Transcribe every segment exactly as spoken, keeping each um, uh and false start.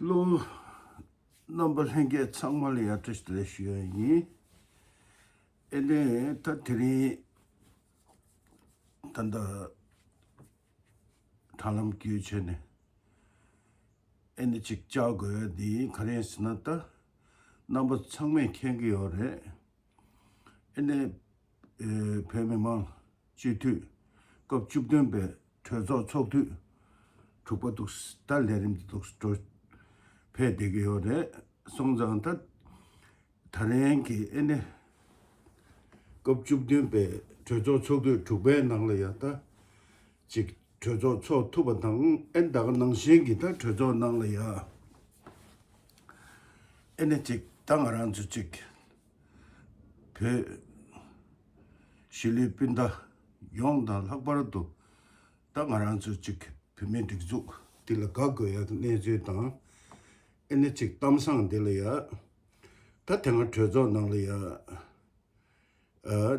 ལོ། རྣམ་པ་ལྷན་རྒྱས་ཚང་མ་ལ་ཡང་བཀྲ་ཤིས་བདེ་ལེགས་ཞུ་ཡ་ཡིན། ཨེ་ནས་ད་དེ་རིང་ད་ལྟ་དྲ་ལམ་བརྒྱུད་བྱས་ནས་ཨེ་ནས་ཅིག་བཅར་དགོས་ཡ་འདི་ག་རེ་ཡིན་ཟེར་ན། ད་རྣམ་པ་ཚང་མས་མཁྱེན་གྱི་ཡོད་རེད། ཨེ་ནས་ཨེ་བོད་མི་མང་སྤྱི་འཐུས་སྐབས་བཅུ་བདུན་པའི་གྲོས་ཚོགས་ཚོགས་དུས་དྲུག་པ་འདུག་ད་ལས་རིམ་འདི་འདུག་འགྲོ་ཕེབས་བསྡད་ཀྱི་ཡོད་རེད། སོང་ཙང་ད་ད་རིང་གི་ཨེ་ནས་སྐབས་བཅུ་བདུན་པའི་གྲོས་ཚོགས་ཚོགས་དུས་དྲུག་པའི་ནང་ལ་ཡང་ད་ཅིག་གྲོས་ཚོགས་ཚོགས་ཐུབ་པ་དང་། ཨེ་ད་ག་ནང་བཞིན་གྱི་ད་གྲོས་ཚོགས་ནང་ལ་ཡང་ཨེ་ནས་ཅིག་ད་ང་རང་ཚོ་ཅིག་བོད་གཞིས་ལུས་སྤུན་ཟླ་ཡོངས་དང་། ལྷག་པར་དུ་ད་ང་རང་ཚོ་ཅིག་བོད་མིའི་སྒྲིག་འཛུགས་འདི་ལ་དགའ་དགོས་ཡ་གི་གནས་ཚུལ་དང་། ཨེ་ནས་ཅིག་གཏམ་བཟང་འདི་ལ་ཡ་ད་དེ་སྔ་གྲོས་ཚོགས་ནང་ལ་ཡ་ཨ་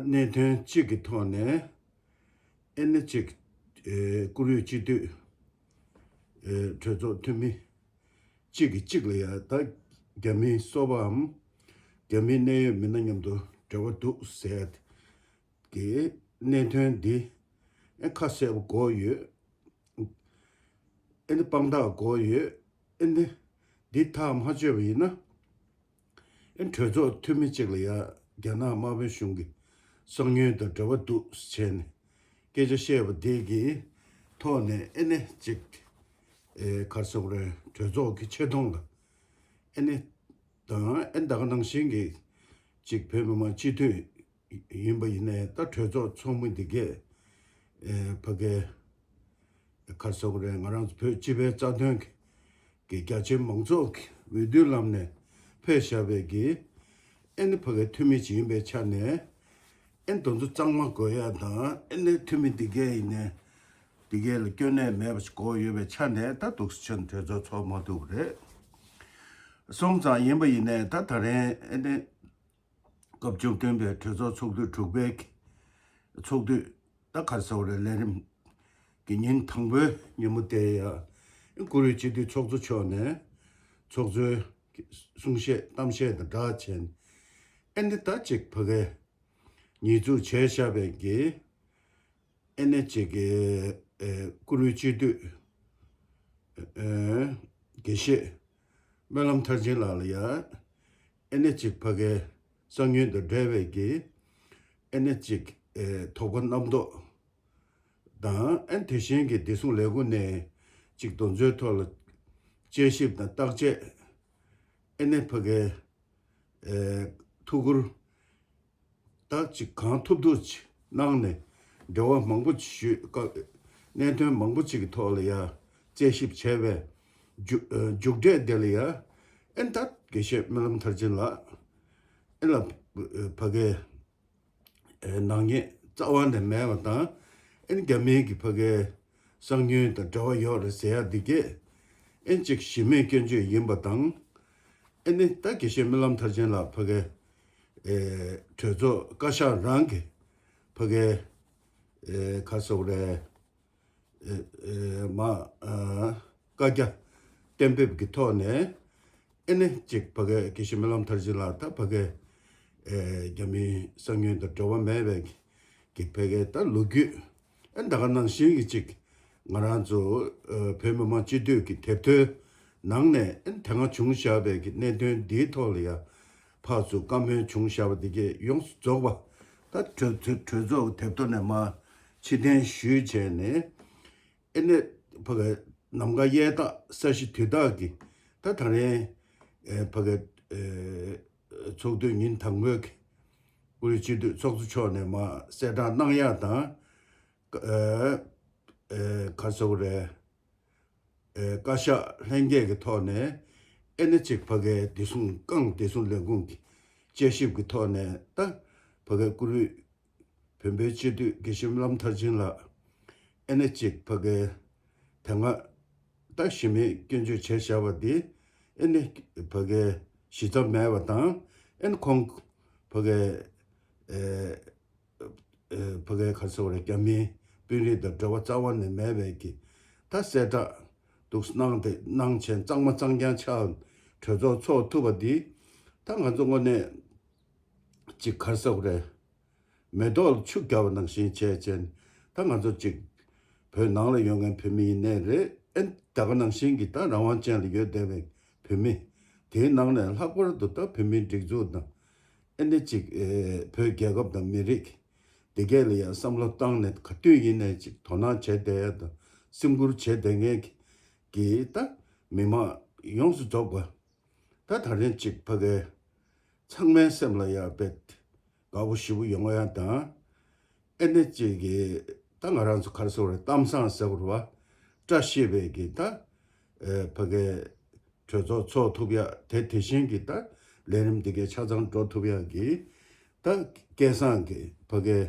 གནད་དོན་གཅིག་གི་ཐོག་ནས་ཨེ་ནས་ཅིག་ཨེ་བཀུར་འོས་སྤྱི་འཐུས་ཨེ་གྲོས་ཚོགས་འཐུས་མི་གཅིག་གིས་གཅིག་ལ་ཡ་ད་རྒྱ་མིའི་སོ་པའམ་རྒྱ་མིའི་གནད་ཡོད་མི་སྣ་མཉམ་དུ་འབྲེལ་བ་འདུག་ཟེར་གྱི་གནད་དོན་འདི་ཨེ་ཁ་གསལ་པོ་གོ་ཡོད། ཨེ་ནི་དཔང་རྟགས་གོ་ཡོད། ཨེ་ནི་འདི་ཐག་མ་ཆོད་པ་ཡིན་ན། ཨེ་གྲོས་ཚོགས་འཐུས་མི་གཅིག་ལ་ཡ་རྒྱ་ནག་དམར་པོའི་གཞུང་གི་གསང་ཉུལ་དང་འབྲེལ་བ་འདུག་ཟེར་བྱས་ནས་སྐད་ཆ་བཤད་པ་དེ་གི་ཐོག་ནས་ཨེ་ནས་ཅིག་ཨེ་ག་རེ་ཟེར་དགོས་རེད། གྲོས་ཚོགས་ཀྱི་ཆེ་མཐོང་ལ་ཨེ་ནས་དང་ཨེ་ད་ག་ནང་བཞིན་གྱི་ཅིག་བོད་མི་མང་སྤྱི་འཐུས་ཡིན་པ་ཡིན་ནའི་ད་གྲོས་ཚོགས་ཚོགས་མི་འདི་གས་ཨེ་ཕ་གའི་ག་རེ་ཟེར་དགོས་རེད། ང་རང་ཚོ་བོད་སྤྱི་པའི་རྩ་དོན་གྱི་རྒྱ་ཆེའི་མང་ཚོགས་ཀྱི་འོས་བསྡུའི་ལམ་ནས་ཕེབས་བཞག་པའི་གི་ཨེ་ནི་ཕ་གའི་འཐུས་མི་ཅིག་ཡིན་པའི་ཆ་ནས། ཨེ་ནི་དེ་ཚོ་གཙང་མ་དགོས་ཡ་དང་། ཨེ་ནི་འཐུས་མི་འདི་གས་ཡིན་ནའི་འདི་གས་ལ་སྐྱོན་གནས་མེད་པ་ཞིག་དགོས་ཡོད་པའི་ཆ་ནས། ད་འདུག་སེ་ཆོས་གྲོས་ཚོགས་ཚོགས་མ་ཐུབ་པ་རེད། སོང་ཙང་ཡིན་པ་ཡིན་ནའི་ད་ད་རིང་ཨེ་ནི་སྐབས་བཅུ་བདུན་པའི་གྲོས་ཚོགས་ཚོགས་དུས་དྲུག་པའི་ཚོགས་དུས་ད་ག་རེ་ཟེར་དགོས་རེད། ལས་རིམ་གྱི་ཉིན་དང་པོའི་ཉིན་མོ་དེ་ཡ་བཀུར་འོས་སྤྱི་འཐུས་ཚོགས་གཙོ་མཆོག་ནས་ཚོགས་གཙོའི་གསུང་བཤད་གཏམ་བཤད་དང་སྦྲགས་བྱས་ནས། ཨེ་ནི་ད་ཅིག་ཕ་གའི་ཉེས་འཛུགས་བྱས་བཞག་པའི་གི་ཨེ་ནས་ཅིག་གི་ཨེ་བཀུར་འོས་སྤྱི་འཐུས་ཨེ་དགེ་བཤེས་སྨོན་ལམ་མཐར་ཕྱིན་ལགས་ལ་ཡ་ཨེ་ནས་ཅིག་ཕ་གའི་གསང་ཉུལ་དང་འབྲེལ་བའི་གི་ཨེ་ནས་ཅིག་ཨེ་དོགས་པ་རྣམ་རྟོག་དང་། ཨེ་དེ་བཞིན་གྱི་བདེ་སྲུང་ལས་ཁུངས་ནས་ཅིག་དེ་ཚོའི་ཐོག་ལ་དཔྱད་ཞིབ་དང་བརྟག་དཔྱད་ཨེ་ནས་ཕ་གའི་ཨེ་ཐུགས་ཁུར་ད་ཅིག་གང་ཐུབ་ཐུབ་ཅིག་གནང་ནས་འབྲེལ་བ་མང་པོ་ཅིག་ཞུས། སྐབས་གནད་དོན་མང་པོ་ཅིག་གི་ཐོག་ལ་ཡ་རྩད་ཞིབ་བྱས་པའི་མཇུག་ཨ་མཇུག་འབྲས་དེ་ལ་ཡ་ཨེ་ད་དགེ་བཤེས་སྨོན་ལམ་མཐར་ཕྱིན་ལགས་ཨེ་ལ་ཕ་གའི་ཨེ་ནག་ཉེས་རྩ་བ་ནས་མེད་པ་དང་། ཨེ་རྒྱ་མིའི་གི་ཕ་གའི་གསང་ཉུལ་དང་འབྲེལ་བ་ཡོད་རེད་ཟེར་ཡ་འདི་གས་ཨེ་ཅིག་གཞི་མེད་སྐྱོན་བརྗོད་ཡིན་པ་དང་། ཨེ་ནི་ད་དགེ་བཤེས་སྨོན་ལམ་མཐར་ཕྱིན་ལགས་ཕ་གའི་ཨེ་གྲོས་ཚོགས་བཀའ་ཤག་རང་གི་ཕ་གའི་ཨེ་ག་རེ་ཟེར་དགོས་རེད། ཨེ་ཨེ་མ་ཨ་བཀའ་རྒྱ་གཏན་འབེབས་ཀྱི་ཐོག་ནས་ཨེ་ནི་ཅིག་ཕ་གའི་དགེ་བཤེས་སྨོན་ལམ་མཐར་ཕྱིན་ལགས་ད་ཕ་གའི་ཨེ་རྒྱ་མིའི་གསང་ཉུལ་དང་འབྲེལ་བ་མེད་པའི་གི་ཕ་གའི་ད་ལོ་རྒྱུས་ཨེ་ད་ག་ནང་བཞིན་གྱི་ཅིག་ང་རང་ཚོ་ཨ་བོད་མི་མང་སྤྱི་འཐུས་ཀྱི་དེབ་ཐེར་ནང་ནས་ཨེ་དེ་སྔ་བྱུང་བཞག་པའི་གི་གནད་དོན་འདིའི་ཐོག་ལ་ཡ་ཕར་ཚུར་བཀའ་མོལ་བྱུང་བཞག་པ་འདི་གས་ཡོངས་སུ་རྫོགས་པ་ད་གྲོས་གྲོས་ཚོགས་ཀྱི་དེབ་ཐེར་ནས་མར་ཕྱིར་འཐེན་ཞུས་བྱས་ནས། ཨེ་ནས་ཕ་གའི་ནམ་མཁའ་གཡའ་དག་ས་གཞི་དུས་དག་གི་ད་ད་རིང་ཨེ་ཕ་གའི་ཨེ་ཚོགས་དུས་ཉིན་དང་པོའི་གི་བཀུར་འོས་སྤྱི་འཐུས་ཚོགས་གཙོ་མཆོག་ནས་མར་གསལ་བསྒྲགས་གནང་ཡ་དང་། ཨེ་ཨེ་ག་རེ་ཟེར་དགོས་རེད། ཨེ་བཀའ་ཤག་ལྷན་རྒྱས་ཀྱི་ཐོག་ནས་ཨེ་ནས་ཅིག་ཕ་གའི་བདེ་སྲུང་། ལྷན་བདེ་སྲུང་ལས་ཁུངས་ཀྱི་དཔྱད་ཞིབ་ཀྱི་ཐོག་ནས་ད་ཕ་གའི་བཀུར་འོས་བོད་པའི་སྤྱི་འཐུས་དགེ་བཤེས་སྨོན་ལམ་མཐར་ཕྱིན་ལགས་ཨེ་ནས་ཅིག་ཕ་གའི་དེ་སྔ་ད་གཞི་མེད་སྐྱོན་བརྗོད་བྱས་བཞག་པ་འདི་ཨེ་ནས་ཕ་གའི་གཞི་རྩ་མེད་པ་དང་། ཨེ་ནས་ཁོང་ཕ་གའི་ཨེ་ཨེ་ཕ་གའི་ག་རེ་ཟེར་དགོས་རེད། རྒྱ་མིའི་དཔོན་རིགས་དང་འབྲེལ་བ་རྩ་བ་ནས་མེད་པའི་གི་ད་གསལ་བསྒྲགས་ འདུག་གནང་སྟེ་གནང་བྱས་གཙང་མ་གཙང་རྐྱང་ཆགས། གྲོས་ཚོགས་ཚོགས་ཐུབ་པ་འདི་ད་ང་ཚོ་དངོས་གནས་ཅིག་ག་རེ་ཟེར་དགོས་རེད། མེ་ཏོག་ལ་ཆུ་བརྒྱབ་པ་ནང་བཞིན་བྱས་བྱས་ནས་ད་ང་ཚོ་ཅིག་བོད་ནང་ལ་ཡོད་མཁན་བོད་མི་ཡིན་ནའི་རེད། ཨེ་ད་ག་ནང་བཞིན་གྱི་ད་རང་དབང་ཅན་ལ་ཡོད་བསྡད་པའི་བོད་མི་དེའི་ནང་ནས་ལྷག་པར་དུ་ད་བོད་མིའི་སྒྲིག་འཛུགས་དང་ཨེ་ནི་ཅིག་ཨེ་བོད་རྒྱལ་ཁབ་དང་མི་རིགས་དེ་གས་ལ་ཡང་བསམ་བློ་བཏང་ནས་ག་དུས་ཡིན་ནའི་ཅིག་དོ་སྣང་བྱས་བསྡད་ཡ་དང་སེམས་ཁུར་བྱས་བསྡད་མཁན་གྱི་ད་མི་མང་ཡོངས་སུ་རྫོགས་པ། ད་ད་རིང་ཅིག་ཕ་གའི་ཚང་མའི་སེམས་ལ་ཡ་དཔེ་དགའ་པོ་ཞེ་པོ་ཡོང་ཡ་དང་། ཨེ་ནི་ཅིག་གི་ད་ང་རང་ཚོ་ག་རེ་ཟེར་དགོས་རེད། གཏམ་བཟང་ཟེར་དགོས་རེད་བ། བཀྲ་ཤིས་པའི་གི་ད་ཨེ་ཕ་གའི་གྲོས་ཚོགས་ཚོགས་ཐུབ་ཡ་དེ་དེ་བཞིན་གྱི་ད་ལས་རིམ་འདི་གའི་ཆ་ཚང་འགྲོ་ཐུབ་ཡ་གི་ད་སྐལ་བཟང་གི་ཕ་གའི་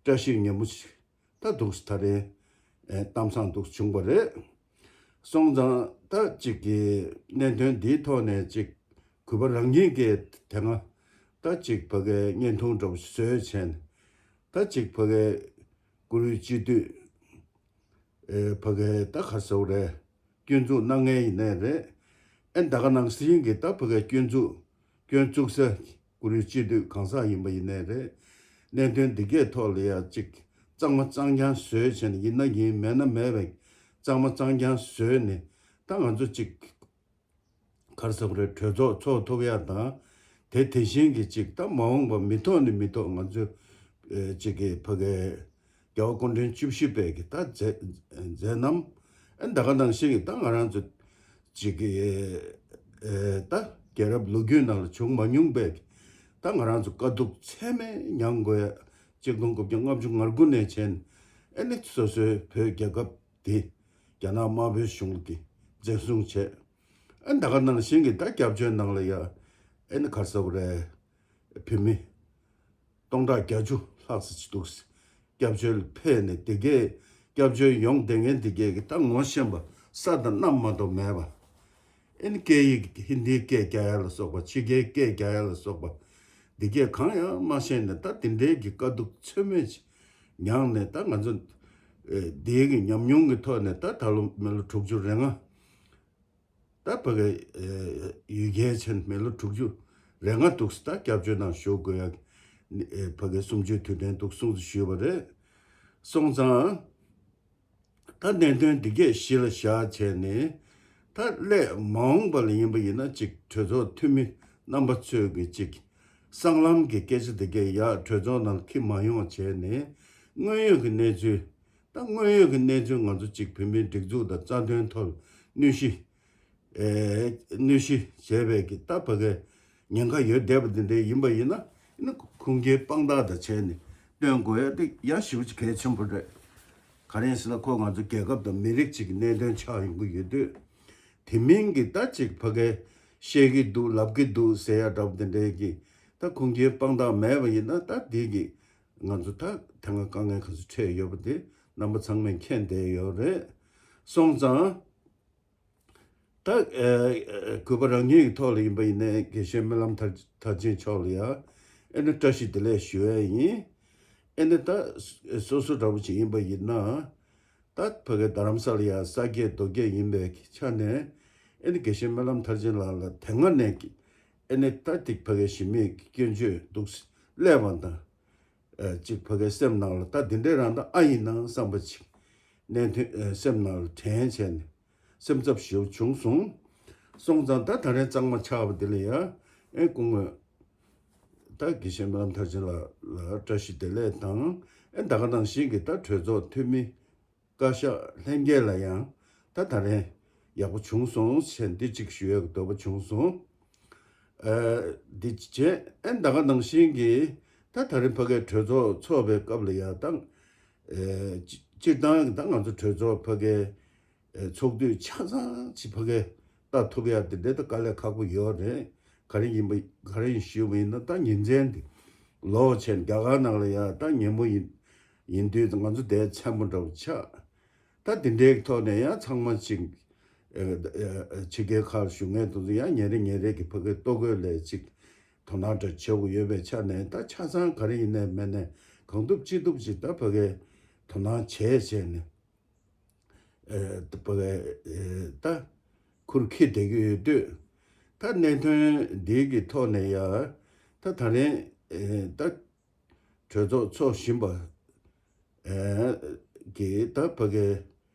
བཀྲ་ཤིས་ཉིན་མོ་ཞིག་ད་འདུག་སེ་ད་རེས་ཨེ་གཏམ་བཟང་འདུག་སེ་བྱུང་བ་རེད། སོང་ཙང་ད་ཅིག་གི་གནད་དོན་འདིའི་ཐོག་ནས་ཅིག་གུས་པ་རང་ཉིད་ཀྱིས་དེ་སྔ་ད་ཅིག་ཕ་གའི་བརྙན་ཐུང་འདྲ་པོ་བཟོས་བྱས་ནས་ད་ཅིག་ཕ་གའི་བཀུར་འོས་སྤྱི་འཐུས་ཨེ་ཕ་གའི་ད་ག་རེ་ཟེར་དགོས་རེད། སྐྱོན་འཛུགས་གནང་མཁན་ཡིན་ནའི་རེད། ཨེ་ད་ག་ནང་བཞིན་གྱི་ད་ཕ་གའི་སྐྱོན་འཛུགས་སྐྱོན་བཙུགས་ས་བཀུར་འོས་སྤྱི་འཐུས་གང་ཟག་ཡིན་པ་ཡིན་ནའི་རེད། གནད་དོན་འདི་གའི་ཐོག་ལ་ཡ་གཅིག་གཙང་མ་གཙང་རྐྱང་བཟོས་བྱས་ནས་ཡིན་ན་ཡིན་མེད་ན་མེད་པའི་གཙང་མ་གཙང་རྐྱང་བཟོས་ནས་ད་ང་ཚོ་གཅིག་ག་རེ་ཟེར་དགོས་རེད། གྲོས་ཚོགས་ཚོགས་ཐུབ་ཡ་དང་དེ་དེ་བཞིན་གྱི་གཅིག་ད་མ་འོངས་པ་མི་ཐོག་ནས་མི་ཐོག་ང་ཚོ་ཨེ་གཅིག་གི་ཕ་གའི་རྒྱལ་བ་སྐུ་ཕྲེང་བཅུ་བཞི་པའི་གི་ད་མཛད་མཛད་རྣམ་ཨེ་ད་ག་ནང་བཞིན་གྱི་ད་ང་རང་ཚོ་གཅིག་གི་ཨེ་ད་རྒྱལ་རབས་ལོ་རྒྱུས་ནང་ལ་བྱུང་མ་མྱོང་པའི་གི་ད་ང་རང་ཚོ་དཀའ་སྡུག་ཚད་མེད་མྱངས་དགོས་ཡ་གཅིག་སྟོང་དགུ་བརྒྱ་ལྔ་བཅུ་ང་དགུ་ནས་བྱས་ནས་ཨེ་ནི་སོ་སོའི་བོད་རྒྱལ་ཁབ་དེ་རྒྱ་ནག་དམར་པོའི་གཞུང་གིས་འཛིན་བཟུང་བྱས། ཨེ་ད་ག་ནང་བཞིན་གྱི་ད་སྐྱབས་བཅོལ་ནང་ལ་ཡ་ཨེ་ནི་ག་རེ་ཟེར་དགོས་རེད། བོད་མི་སྟོང་ཕྲག་བརྒྱད་ཅུ་ལྷག་ཙམ་ཅིག་འདུག་སྐྱབས་བཅོལ་ཕེབས་ནས་དེ་གས་སྐྱབས་བཅོལ་ཡོང་བསྡད་མཁན་དེ་གས་ཀྱི་ད་ངོ་ཤེས་པ་ས་དང་གནམ་མ་གཏོགས་མེད་པ། ཨེ་ནི་སྐད་ཡིག་ཧིན་དིའི་སྐད་རྒྱག་ཡ་ལ་སོགས་པ་ཕྱི་རྒྱལ་སྐད་རྒྱག་ཡ་ལ་སོགས་པ་འདི་གས་གང་ཡང་མ་ཤེས་ནས་ད་དེ་འདྲའི་གི་དཀའ་སྡུག་ཚད་མེད་ཅིག་མྱངས་ནས་ད་ང་ཚོ་ཨེ་འདིའི་གི་ཉམས་མྱོང་གི་ཐོག་ནས་ད་ད་ལོ་མི་ལོ་དྲུག་ཅུ་རེ་ལྔ། ད་ཕ་གི་ཨེ་ཡུལ་རྒྱལ་ཆེན་མི་ལོ་དྲུག་ཅུ་རེ་ལྔ་འདུག་སེ་ད་སྐྱབས་བཅོལ་ནང་བཞུགས་དགོས་ཡ་ཨེ་ཕ་གི་གསུམ་བཅུའི་དུས་དྲན་འདུག་གསུངས་སུ་ཞུས་པ་རེད། སོང་ཙང་ད་གནད་དོན་འདི་གས་གཞི་ལ་བཞག་བྱས་ནས་ད་སླད་མ་འོངས་པ་ལ་ཡིན་པ་ཡིན་ན་ཅིག་གྲོས་ཚོགས་འཐུས་མི་རྣམ་པ་ཚོས་ཀྱི་ཅིག་གསང་ལམ་གྱི་སྐད་ཆ་འདི་གས་ཡ་གྲོས་ཚོགས་ནང་འཁྱེར་མ་ཡོང་བ་བྱས་ནས་དངོས་ཡོད་ཀྱི་གནས་ཚུལ། ད་དངོས་ཡོད་ཀྱི་གནས་ཚུལ་ང་ཚོ་གཅིག་བོད་མིའི་སྒྲིག་འཛུགས་དང་རྩ་དོན་ཐོག་གནོན་གཞི་ཨེ་གནོན་གཞི་བྱས་པའི་གི་ད་ཕ་གའི་ཉེན་ཁ་ཡོད་བསྡད་པ་འདི་འདྲའི་ཡིན་པ་ཡིན་ན་ཨེ་ནི་ཁུངས་སྐྱེལ་དཔང་རྟགས་དང་བྱས་ནས་སྟོན་དགོས་ཡ་དེ་ཡ་ཞེ་པོ་ཅིག་གལ་ཆེན་པོ་རེད། ག་རེ་ཡིན་ཟེར་ན་ཁོ་ང་ཚོ་རྒྱལ་ཁབ་དང་མི་རིགས་གཅིག་གི་གནད་དོན་ཆགས་ཡོང་གི་ཡོད་དུས་དེ་མིན་གྱི་ད་གཅིག་ཕ་གའི་བཤད་ཀྱི་འདུག་ལབ་ཀྱི་འདུག་ཟེར་ཡ་འདྲ་པོ་འདི་འདྲའི་གི་ད་ཁུངས་སྐྱེལ་དཔང་རྟགས་མེད་པ་ཡིན་ན་ད་འདི་གི་ང་ཚོ་ད་དེ་སྔ་དཀའ་ངལ་ག་ཚོད་འཕྲད་ཡོད་པ་དེ་རྣམ་པ་ཚང་མས་མཁྱེན་བསྡད་ཡོད་རེད། སོང་ཙང་ད་ཨེ་ཨེ་གུས་པ་རང་ཉིད་ཀྱི་ཐོག་ལ་ཡིན་པ་ཡིན་ནའི་དགེ་བཤེས་སྨོན་ལམ་མཐར་མཐར་ཕྱིན་མཆོག་ལ་ཡ་ཨེ་ནི་བཀྲ་ཤིས་བདེ་ལེགས་ཞུ་ཡ་ཡིན། ཨེ་ནི་ད་སོ་སོ་འདྲ་པོ་ཅིག་ཡིན་པ་ཡིན་ན། ད་ཕ་གི་རྡ་རམ་ས་ལ་ཡ་ས་སྐྱེས་རྡོ་སྐྱེས་ཡིན་པའི་ཆ་ནས་ཨེ་ནི་དགེ་བཤེས་སྨོན་ལམ་མཐར་ཕྱིན་ལགས་ལ་དེ་སྔ་ནས་ཀྱི་ཨེ་ནི་ད་ཏིག་ཕ་གི་ཞི་མིའི་སྐྱོན་བརྗོད་འདུག་སླེབས་པ་དང་ཨེ་གཅིག་ཕ་གི་སེམས་ནང་ལ་ད་འདི་འདྲའི་རང་ད་ཨ་ཡིན་ནའང་བསམ་པ་ཅིག་གནད་དོན་ཨེ་སེམས་ནང་ལ་དྲན་བྱས་ནས་སེམས་འཚབ་ཞེ་པོ་བྱུང་སོང་། སོང་ཙང་ད་ད་རེས་གཙང་མ་ཆགས་པ་འདི་ལ་ཡ་ཨེ་སྐུ་ངོ་ད་དགེ་བཤེས་སྨོན་ལམ་མཐར་ཕྱིན་ལགས་ལ་བཀྲ་ཤིས་བདེ་ལེགས་དང་ཨེ་ད་ག་ནང་བཞིན་གྱི་ད་གྲོས་ཚོགས་འཐུས་མི། བཀའ་ཤག་ལྷན་རྒྱས་ལ་ཡང་ད་ད་རེས་ཡག་པོ་བྱུང་སོང་ཞེས་འདི་གཅིག་ཞུ་ཡག་འདོད་པ་བྱུང་སོང་། ཨ་འདི་བྱས་ཨེ་ད་ག་ནང་བཞིན་གྱི་ད་ད་རེས་ཕ་གའི་གྲོས་ཚོགས་ཚོགས་པའི་སྐབས་ལ་ཡང་ད་ཨེ་སྤྱི་སྤྱིར་བཏང་ད་ང་ཚོ་གྲོས་ཚོགས་ཕ་གའི་ཨེ་ཚོགས་དུས་ཆ་ཚང་ཅིག་ཕ་གའི་ལྟ་ཐུབ་ཡག་དེ་འདྲའི་ད་དཀའ་ལས་ཁག་པོ་ཡོད་རེད། ག་རེ་ཡིན་པ་ག་རེ་ཡིན་ཞུས་པ་ཡིན་ན་ད་ཉིན་མཚན་འདི་ལོག་བྱས་ནས་རྒྱ་གར་ནང་ལ་ཡང་ད་ཉིན་མོ་ཡིན་ཡིན་དུས་ང་ཚོ་དེ་མཚན་མོ་འདྲ་བོ་ཆགས། ད་དེ་འདྲའི་ཐོག་ནས་ཡང་ཚང་མ་ཅིག་ཨེ་ཨེ་ཕྱི་རྒྱལ་ཁག་ལ་བཞུགས་མཁན་དེ་ཚོ་ཡང་ཉིན་རེ་ཉིན་རེ་གི་ཕ་གིའི་ལྟོ་གོས་ལ་ཅིག་དོ་སྣང་འདྲ་བྱེད་དགོས་ཡོད་པའི་ཆ་ནས་ད་ཆ་ཚང་ག་རེ་ཡིན་ནའི་མིན་ནའི་གང་ཐུབ་ཅི་ཐུབ་ཅིག་ད་ཕ་གིའི་དོ་སྣང་བྱས་བྱས་ནས། ཨ་ཕ་གི་ཨ་ད་ཁུར་འཁྱེར་བསྡད་ཀྱི་ཡོད་དུས། ད་གནད་དོན་འདི་གི་ཐོག་ནས་ཡ་ད་ད་རིང་ཨ་ད་གྲོས་ཚོགས་འཚོགས་བཞིན་པ་ཨ་གི་ད་ཕ་གི་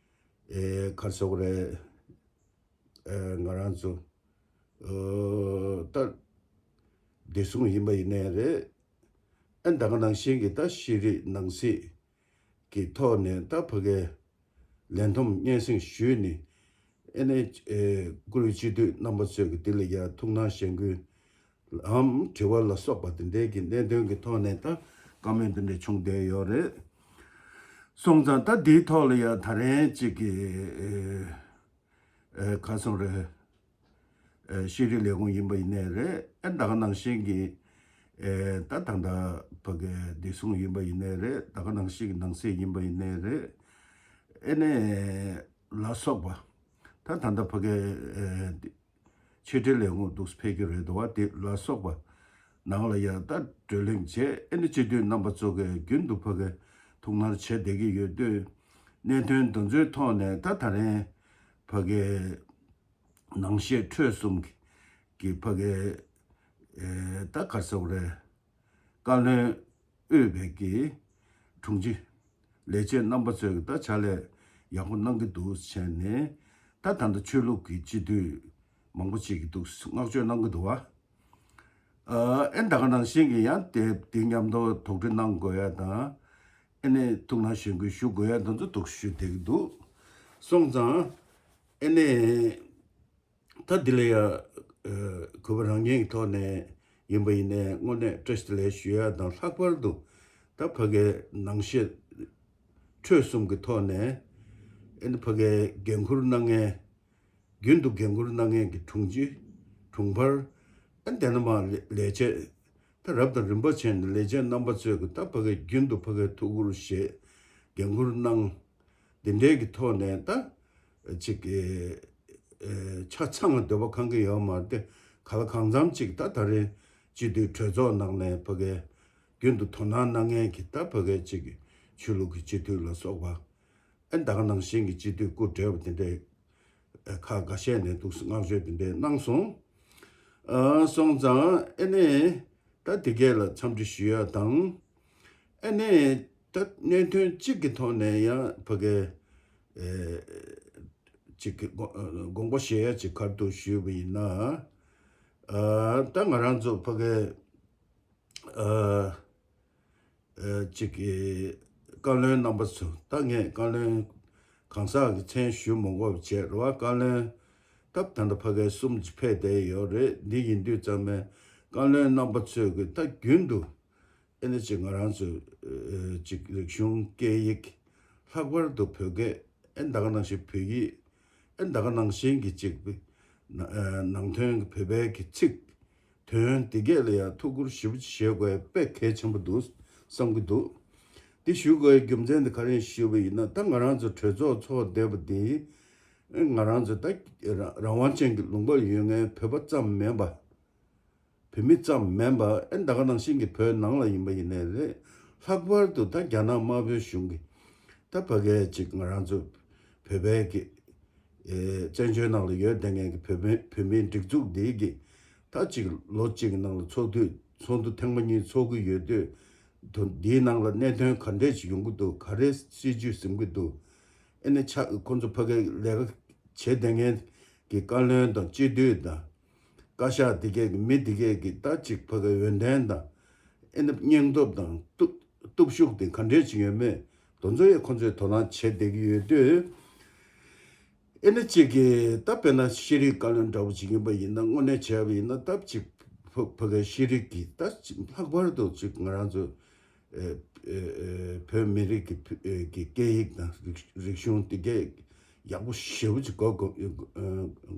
ཨ་ག་རེ་ཟེར་དགོས་རེད། ཨ་ང་རང་ཚོ་ཨ་ད་བདེ་སྲུང་ཡིན་པ་ཡིན་ནའི་རེད། ཨ་ད་ག་ནང་བཞིན་གྱི་ད་ཤེས་རིག་ནང་སྲིད་ཀྱི་ཐོག་ནས་ད་ཕ་གི་ལས་བསྡོམས་སྙན་སེང་ཞུས་ནས། ཨ་ནི་ཨ་བཀུར་འོས་སྤྱི་འཐུས་རྣམ་པ་ཚོས་ཀྱི་དེ་ལ་ཡ་ཐུགས་སྣང་གཞེན་སྐུལ་འམ་དྲི་བ་ལ་སོགས་པ་དེ་འདྲའི་གི་གནད་དོན་གྱི་ཐོག་ནས་ད་བཀའ་མོལ་དེ་འདྲ་བྱུང་བསྡད་ཡོད་རེད། སོང་ཙང་ད་འདིའི་ཐོག་ལ་ཡ་ད་རིང་གཅིག་གི་ཨ་ཨ་ག་སོང་རེད། ཨ་ཤེས་རིག་ལས་ཁུངས་ཡིན་པ་ཡིན་ནའི་རེད། ཨ་ད་ག་ནང་བཞིན་གྱི་ཨ་ད་ད་ལྟ་ཕ་གི་བདེ་སྲུང་ཡིན་པ་ཡིན་ནའི་རེད། ད་ག་ནང་བཞིན་གྱི་ནང་སྲིད་ཡིན་པ་ཡིན་ནའི་རེད། ཨ་ནི་ལ་སོགས་པ་ད་ད་ལྟ་ཕ་གི་ཨ་ཕྱི་འབྲེལ་ལས་ཁུངས་འདུག་སེ་ཕེབས་ཀྱི་རེད་འདུག་བ། དེ་ལ་སོགས་པ་ནང་ལ་ཡ་ད་བགྲོ་གླེང་བྱས། ཨ་ནི་སྤྱི་འཐུས་རྣམ་པ་ཚོ་གིས་རྒྱུན་དུ་ཕ་གི་ཐུགས་སྣང་བྱས་བསྡད་ཀྱི་ཡོད་དུས། གནད་དོན་འདི་ཚོའི་ཐོག་ནས་ད་ད་རིང་ཕ་གི་ནང་བཤད་འཕྲོས་གསུམ་གྱི་ཕ་གི་ཨེ་ད་ག་རེ་ཟེར་དགོས་རེད། བཀའ་བློན་དབུས་པའི་གི་དྲུང་ཆེ་ལས་བྱེད་རྣམ་པ་ཚོས་ཀྱི་ད་ཕྱག་ལས་ཡག་པོ་གནང་གི་འདུག་བྱས་ནས། ད་ད་ལྟ་ཆོས་ལུགས་ཀྱི་སྤྱི་འཐུས་མང་པོ་ཅིག་གིས་འདུག་བསྔགས་བརྗོད་གནང་གི་འདུག་བ། ཨ་ཨེ་ད་ག་ནང་བཞིན་གྱི་ཡང་དེ་དེ་མཉམ་དུ་དོགས་འདྲི་གནང་དགོས་ཡ་དང་། ཨེ་ནས་ཐུགས་སྣང་གཞེན་སྐུལ་ཞུ་དགོས་ཡ་དེ་ཚོ་འདུག་ཞུ་བསྡད་ཀྱི་འདུག་སོང་ཙང་ཨེ་ནས་ད་འདི་ལ་ཡ་ཨ་གུས་པ་རང་བཞིན་གྱི་ཐོག་ནས་ཡིན་པ་ཡིན་ནའི་དངོས་གནས་བཀྲ་ཤིས་བདེ་ལེགས་ཞུ་ཡ་དང་། ལྷག་པར་དུ་ད་ཕ་གའི་ནང་བཤད་འཕྲོས་གསུམ་གྱི་ཐོག་ནས་ཨེ་ནི་ཕ་གའི་འགན་འཁུར་གནང་མཁན། རྒྱུན་དུ་འགན་འཁུར་གནང་མཁན་གྱི་དྲུང་ཆེ་དྲུང་འཕར། ཨ་དེ་ནས་མར་ལས་ལས་བྱེད་ད་རབ་དང་རིམ་པ་བྱས་ནས་ལས་བྱེད་རྣམ་པ་ཚོས་ཀྱི་ད་ཕ་གའི་རྒྱུན་དུ་ཕ་གའི་ཐུགས་ཁུར་བཞེས། འགན་འཁུར་གནང་། འདི་འདྲའི་གི་ཐོག་ནས་ད་ཅིག་གི་ཨེ་ཆ་ཚང་ལ་འདོད་པ་ཁེངས་ཀྱི་ཡོད་མ་རེད་དེ། གང་ལ་གང་འཚམ་ཅིག་ད་ད་རེས་སྤྱི་འཐུས་གྲོས་ཚོགས་ནང་ནས་ཕ་གའི་རྒྱུན་དུ་དོ་སྣང་གནང་མཁན་གྱི་ད་ཕ་གའི་ཅིག་གི་ཆོས་ལུགས་ཀྱི་སྤྱི་འཐུས་ལ་སོགས་པ། ཨ་ད་ག་ནང་བཞིན་གྱི་སྤྱི་འཐུས་སྐུ་བགྲེས་པ་དེ་འདྲས་ཨ་ཁག་འགའ་ཤས་ནས་འདུག་སེ་བསྔགས་བརྗོད་དེ་འདྲས་གནང་སོང་། ཨ་སོང་ཙང་ཨ་ནི་ད་དེ་གས་ལ་འཚམས་འདྲི་ཞུ་ཡ་དང་། ཨ་ནི་ད་གནད་དོན་གཅིག་གི་ཐོག་ནས་ཡང་ཕ་གའི་ཨེ་གཅིག་གི་དགོངས་དགོངས་པ་བཞེས་ཡ་གཅིག་ག་རེ་འདུག་ཞུས་པ་ཡིན་ན། ཨ་ད་ང་རང་ཚོ་ཕ་གའི་ཨ་ཨ་གཅིག་གི་བཀའ་བློན་རྣམ་པ་ཚོ། ད་ངས་བཀའ་བློན་གང་ཟག་གི་མཚན་ཞུ་མ་དགོས་པ་བྱས་རེད་བ། བཀའ་བློན་སྟབས་ད་ལྟ་ཕ་གའི་གསུམ་ཅིག་ཕེབས་བསྡད་ཡོད་རེད། འདི་ཡིན་དུས་ཙམ་པའི་བཀའ་བློན་རྣམ་པ་ཚོས་ཀྱི་ད་རྒྱུན་དུ་ཨེ་ནི་ཅིག་ང་རང་ཚོ་ཨ་ཅིག་རིག་གཞུང་སྐད་ཡིག་ལྷག་པར་དུ་བོད་སྐད། ཨེ་ད་ག་ནང་བཞིན་བོད་ཡིག་ཨེ་ད་ག་ནང་བཞིན་གྱི་ཅིག་ཨ་ནང་དོན་གྱི་བོད་པའི་གི་ཚིག་དོན་འདི་གས་ལ་ཡང་ཐུགས་ཁུར་ཞེ་པོ་ཅིག་བཞེས་དགོས་དཔེ་གལ་ཆེན་པོ་འདུག་བསམ་གྱི་འདུག་འདི་ཞུ་དགོས་རྒྱུ་མཚན་འདི་ག་རེ་ཞུས་པ་ཡིན་ན། ད་ང་རང་ཚོ་གྲོས་ཚོགས་ཚོགས་བསྡད་པ་འདི་ང་རང་ཚོ་ད་རང་དབང་ཅན་གྱི་ལུང་པར་ཡོད་མཁན་བོད་པ་ཙམ་མིན་པ། བོད་མི་ཙམ་མིན་པ། ཨེ་ད་ག་ནང་བཞིན་གྱི་བོད་ནང་ལ་ཡིན་པ་ཡིན་ནའི་རེད། ལྷག་པར་དུ་ད་རྒྱ་ནག་དམར་པོའི་གཞུང་གིས་ད་ཕ་གའི་ཅིག་ང་རང་ཚོ་བོད་པའི་གི་ཨེ་བཙན་བྱོལ་ནང་ལ་ཡོད་བསྡད་མཁན་གྱི་བོད་མི་བོད་མིའི་སྒྲིག་འཛུགས་འདི་གི་ད་ཅིག་ལོ་གཅིག་གི་ནང་ལ་ཚོགས་དུས་ཚོགས་འདུ་ཐེངས་མ་གཉིས་ཚོགས་ཀྱི་ཡོད་དུས། དུ་འདིའི་ནང་ལ་གནད་དོན་ག་འདྲས་ཅིག་ཡོང་གི་འདུག་ག་རེ་སྲིད་ཇུས་འཛིན་གྱི་འདུག་ཨེ་ནི་ཆ་ཁོང་ཚོ་ཕ་གའི་ལས་ཀ་བྱེད་བསྡད་མཁན་གྱི་བཀའ་བློན་དང་སྤྱི་འཐུས་དང་། བཀའ་ཤག་འདི་གས་ཀྱི་མི་འདི་གས་ཀྱི་ད་ཅིག་ཕ་གའི་འོས་འདེམས་དང་། ཨེ་ནི་སྙིང་སྟོབས་དང་སྟོབས་སྟོབས་ཤུགས་དེ་ག་འདྲས་ཅིག་ཡོད་མེད་དེ་ཚོ་ཡང་ཁོང་ཚོས་དོ་སྣང་བྱེད་བསྡད་ཀྱི་ཡོད་དུས། ཨེ་ནི་གཅིག་གིས་ད་དཔེར་ན་ཤེས་རིག་བཀའ་བློན་འདྲ་བོ་ཅིག་ཡིན་པ་ཡིན་ན། དངོས་གནས་བྱས་པ་ཡིན་ན་སྟབས་གཅིག་ཕ་ཕ་གའི་ཤེས་རིག་གི་ད་ཅིག་ལྷག་པར་དུ་ཅིག་ང་རང་ཚོ་ཨེ་ཨེ་ཨེ་བོད་མི་རིགས་ཀྱི་ཨེ་གི་སྐད་ཡིག་དང་རིག་རིག་གཞུང་དེ་གས་ཡག་པོ་ཞེ་པོ་ཅིག་གོ་གོ་ཨེ་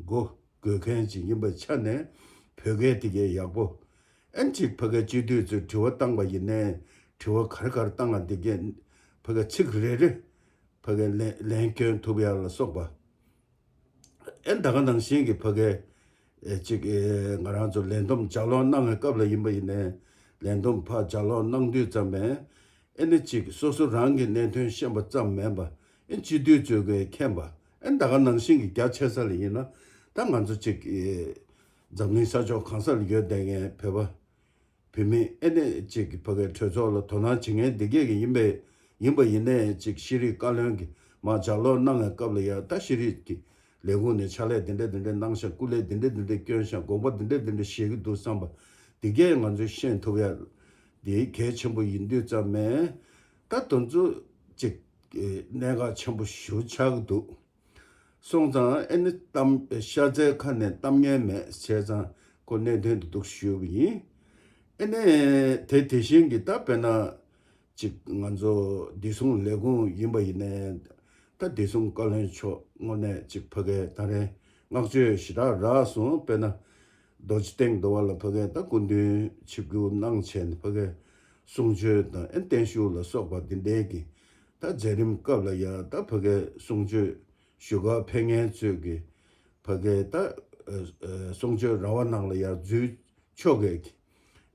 གོ་དགོས་མཁན་ཅིག་ཡིན་པའི་ཆ་ནས། བོད་སྐད་དེ་གས་ཡག་པོ། ཨེ་ཅིག་ཕ་གའི་སྤྱི་འཐུས་ཚོས་དྲི་བ་བཏང་པ་ཡིན་ནའི་དྲི་བ་ག་རེ་ག་རེ་བཏང་བ་འདི་གས་ཕ་གའི་ཚིག་རེ་རེ་ཕ་གའི་ལན་ལན་སྐྱོན་ཐུབ་ཡ་ལ་སོགས་པ། ཨེ་ད་ག་ནང་བཞིན་གྱི་ཕ་གའི་ཨེ་ཅིག་ཨེ་ང་རང་ཚོ་ལས་བསྡོམས་ལྗགས་ཀློག་གནང་བའི་སྐབས་ལ་ཡིན་པ་ཡིན་ནའི། ལས་བསྡོམས་ཕར་ལྗགས་ཀློག་གནང་དུས་ཙམ་པས་ཨེ་ནི་ཅིག་སོ་སོ་རང་གི་གནད་དོན་ཤེས་པ་ཙམ་མིན་པ། ཨེ་སྤྱི་འཐུས་ཚོས་ཀྱི་མཁྱེན་པ། ཨེ་ད་ག་ནང་བཞིན་གྱི་རྒྱ་ཆེ་ས་ལ་ཡིན་ན་ད་ང་ཚོ་གཅིག་འཛམ་གླིང་ས་ཕྱོགས་གང་ས་ལ་ཡོད་བསྡད་མཁན་བོད་པ་བོད་མི་ཨེ་ནས་གཅིག་གི་ཕ་གའི་གྲོས་ཚོགས་ལ་དོ་སྣང་བྱེད་མཁན་འདི་གས་ཀྱི་ཡིན་པས་ཡིན་པ་ཡིན་ནའི་གཅིག་ཤེས་རིག་བཀའ་བློན་གྱི་མ་ལྗགས་ཀློག་གནང་བའི་སྐབས་ལ་ཡ་ད་ཤེས་རིག་གི་ལས་ཁུངས་ནས་ཕྱག་ལས་འདི་འདྲ་འདི་འདྲ་གནང་ཤག་སྐུ་ལས་འདི་འདྲ་འདི་འདྲ་བསྐྱོན་ཤག་དགོངས་པ་འདི་འདྲ་འདི་འདྲ་བཞེས་ཀྱི་འདུག་བསམ་པ་འདི་གས་ང་ཚོས་ཤེས་ཐུབ་ཡ་འདི་གལ་ཆེན་པོ་ཡིན་དུས་ཙམ་མས་ད་དོན་ཚོ་གཅིག་གནད་འགག་ཆེན་པོ་ཞེ་པོ་ཆགས་ཀྱི་འདུག་སོང་ཙང་ཨེ་ནི་གཏམ་ཤ་ཚའི་ཁ་ནས་གཏམ་ངན་མེད་བྱས་ཙང་ཁོ་གནད་དོན་དེ་འདུག་ཞུས་པ་ཡིན། ཨེ་ནི་དེ་དེ་བཞིན་གྱི་ད་དཔེར་ན་ཅིག་ང་ཚོ་བདེ་སྲུང་ལས་ཁུངས་ཡིན་པ་ཡིན་ནའི་ད་བདེ་སྲུང་བཀའ་བློན་མཆོག་དངོས་གནས་ཅིག་ཕ་གའི་ད་རེས་བསྔགས་བརྗོད་ཞེ་དྲག་རག་སོང་། དཔེར་ན་རྡོ་རྗེ་སྟེང་དུ་བ་ལ་ཕ་གའི་ད་སྐུ་མདུན་ཆིབས་བསྒྱུར་གནང་བྱས་ནས་ཕ་གའི་གསུང་ཆོས་དང་ཨེ་བརྟན་བཞུགས་ལ་སོགས་པ་འདི་འདྲའི་གི་ད་མཛད་རིམ་སྐབས་ལ་ཡ་ད་ཕ་གའི་གསུང་ཆོས་ཞུ་གར་ཕེབས་མཁན་ཚོས་ཀྱི་ཕ་གའི་ད་གསུང་ཆོས་ར་བ་ནང་ལ་ཡར་འཛུལ་ཆོག་གི་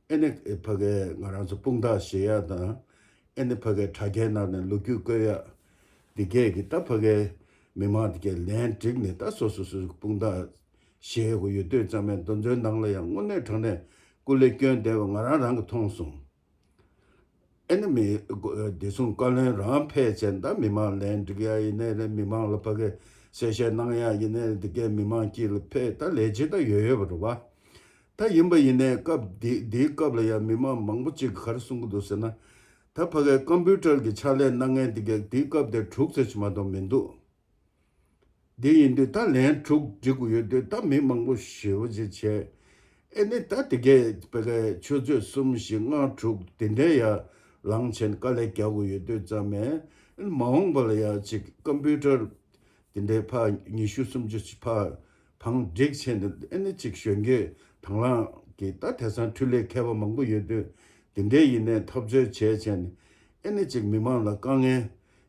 ཨེ་ནི་ཕ་གའི་ང་རང་ཚོ་དཔུང་རྟགས་བཞེས་ཡ་དང་ཨེ་ནི་ཕ་གའི་དྲ་རྒྱའི་ནང་ནས་ལོ་རྒྱུས་བཀོད་ཡ་འདི་གས་ཀྱི་ད་ཕ་གའི་མི་མང་འདི་གས་ལན་བསྒྲིགས་ནས་ད་སོ་སོ་སོ་སོ་དཔུང་རྟགས་བཞེས་དགོས་ཡོད་དུས་ཙམ་མས་དེ་ཚོའི་ནང་ལ་ཡང་དངོས་གནས་དྲང་གནས་སྐུ་ལས་བསྐྱོན་བསྡད་པ་ང་རང་རང་གིས་མཐོང་སོང་། ཨེ་ནི་མི་བདེ་སྲུང་བཀའ་བློན་རང་ཕེབས་བྱས་ད་མི་མང་ལན་འགྲིག་ཡ་ཡིན་ནའི་རེད། མི་མང་ལ་ཕ་གི་གསལ་བཤད་གནང་ཡ་ཡིན་ནའི་རེད། འདི་གའི་མི་མང་དཀྱིལ་ལ་ཕེབས་ད་ལས་བྱེད་ད་ཡོད་ཡོད་པ་རེད་བ། ད་ཡིན་པ་ཡིན་ནའི་སྐབས་འདི་འདིའི་སྐབས་ལ་ཡ་མི་མང་མང་པོ་ཅིག་གིས་ག་རེ་གསུང་གི་འདུག་ཟེར་ན། ད་ཕ་གིའི་ཀམ་པུ་ཊར་གྱི་ཕྱག་ལས་གནང་མཁན་འདི་གའི་འདིའི་སྐབས་དེ་དྲུག་ཙམ་ཅིག་མ་གཏོགས་མི་འདུག་འདི་ཡིན་དུས་ད་ལན་དྲུག་འགྲིག་དགོས་ཡོད་དུས་ད་མི་མང་པོ་ཞེ་པོ་ཅིག་བྱས། ཨེ་ནི་ད་དེ་གའི་ཕ་གའི་ཆུ་ཚོད་གསུམ་བཞི་ལྔ་དྲུག་དེ་འདྲའི་ཡར་ལངས་བྱས་ནས་དཀའ་ལས་རྒྱག་དགོས་ཡོད་དུས་ཙམ་མས། མ་འོངས་པ་ལ་ཡ་ཅིག་ཀམ་པུ་ཊར་དེ་འདྲའི་ཕར་ཉི་ཤུ་སུམ་ཅུ་ཅིག་ཕར་བང་བསྒྲིགས་བྱས་ནས་ཨེ་ནི་ཅིག་གཞོན་སྐྱེས་དང་བླངས་ཀྱི་ད་དེང་སང་འཕྲུལ་ལས་མཁས་པ་མང་པོ་ཡོད་དུས་དེ་འདྲའི་ཡིན་ནའི་འཐབ་རྩོད་བྱས་བྱས་ནས་ཨེ་ནི་ཅིག་མི་མང་ལ་དཀའ་ངལ་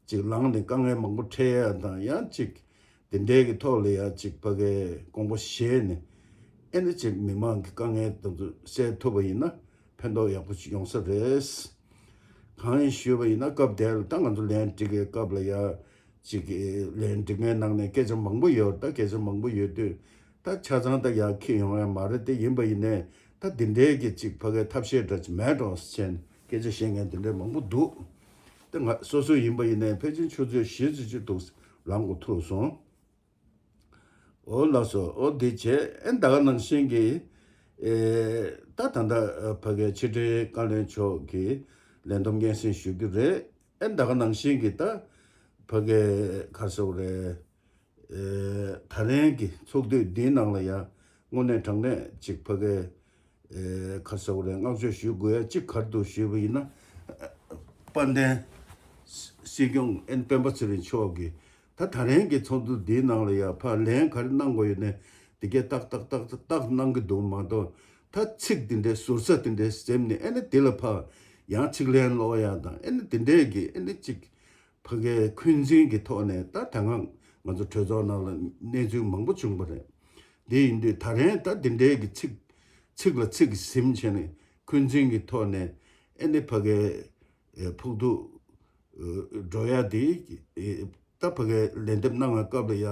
ཅིག་ལངས་ནས་དཀའ་ངལ་མང་པོ་འཕྲད་ཡ་དང་ཡང་ཅིག་དེ་འདྲའི་གི་ཐོག་ལ་ཡ་ཅིག་ཕ་གའི་དགོངས་པ་བཞེས་ནས་ཨེ་ནི་ཅིག་མི་མང་གི་དཀའ་ངལ་དེ་ཚོ་སེལ་ཐུབ་པ་ཡིན་ན་ཕན་ཐོགས་ཡག་པོ་ཅིག་ཡོང་ས་རེད། གང་ཡིན་ཞུས་པ་ཡིན་ན་སྐབས་དེར་ད་ང་ཚོ་ལན་འགྲིག་གི་སྐབས་ལ་ཡ་ཅིག་ལན་འགྲིག་མཁན་ནང་ནས་སྐད་ཆ་མང་པོ་ཡོད། ད་སྐད་ཆ་མང་པོ་ཡོད་དུས་ད་ཆ་ཚང་ད་ཡར་འཁྱེར་ཡོང་ཡ་མ་རེད། དེ་ཡིན་པ་ཡིན་ནའི་ད་འདི་འདྲའི་གི་ཅིག་ཕ་གའི་ཐབས་ཤེས་འདྲ་ཅིག་མེད་འགྲོ་ཟེར་ནས་སྐད་ཆ་བཤད་མཁན་འདི་འདྲའི་མང་པོ་འདུག་དེ་ང་སོ་སོ་ཡིན་པ་ཡིན་ནའི་ཕལ་ཆེར་ཆུ་ཚོད་བཞི་ཙམ་ཅིག་འདུག་ལངས་དགོས་ཐུག་སོང་། འོ་ལགས་སོ། འོ་འདི་བྱས་ཨེ་ད་ག་ནང་བཞིན་གྱི་ཨེ་ད་ད་ལྟ་ཕ་གའི་ཕྱི་དྲིལ་བཀའ་བློན་མཆོག་གིས་ལན་འདེབས་སྙན་སེང་ཞུ་རྒྱུ་རེད། ཨེ་ད་ག་ནང་བཞིན་གྱི་ད་ཕ་གའི་ག་རེ་ཟེར་དགོས་རེད། ཨེ་ད་རིང་གི་ཚོགས་འདུ་འདིའི་ནང་ལ་ཡང་དངོས་གནས་དྲང་གནས་ཅིག་ཕ་གའི་ཨེ་ག་རེ་ཟེར་དགོས་རེད། བསྔགས་བརྗོད་ཞུ་དགོས་ཡ་གཅིག་ག་རེ་འདུག་ཞུས་པ་ཡིན་ན། དཔལ་ལྡན་སྲིད་སྐྱོང་ཨེ་སྤེན་པ་ཚེ་རིང་མཆོག་གིས་ད་ད་རིང་གི་ཚོགས་འདུ་འདིའི་ནང་ལ་ཡང་ཕར་ལན་ག་རེ་གནང་དགོས་ཡོད་ནས་འདི་གས་ཏག་ཏག་ཏག་ཏག་གནང་གི་འདུག་མ་གཏོགས་ད་ཚིག་འདི་འདྲའི་ཟུར་ཟ་འདི་འདྲའི་ཟེར་ནས་ཨེ་ནི་འདི་ལ་ཕར་ཡང་ཚིག་ལན་སློག་ཡ་དང་ཨེ་ནི་འདི་འདྲའི་གི་ཨེ་ནི་ཅིག་ཕ་གའི་འཁོན་འཛིན་གྱི་ཐོག་ནས་ད་ད་སྔ་ང་ཚོ་གྲོས་ཚོགས་ནང་ལ་གནས་ཚུལ་མང་པོ་བྱུང་བ་རེད། འདི་ཡིན་དུས་ད་རིང་ད་འདི་འདྲའི་གི་ཚིག་ཚིག་ལ་ཚིག་ཟིན་བྱས་ནས་འཁོན་འཛིན་གྱི་ཐོག་ནས་ཨེ་ནི་ཕ་གའི་ཨེ་ཕོག་ཐུག་ཨེ་འགྲོ་ཡ་དེ་ཨེ་ད་ཕ་གའི་ལན་འདེབས་གནང་བའི་སྐབས་ལ་ཡ་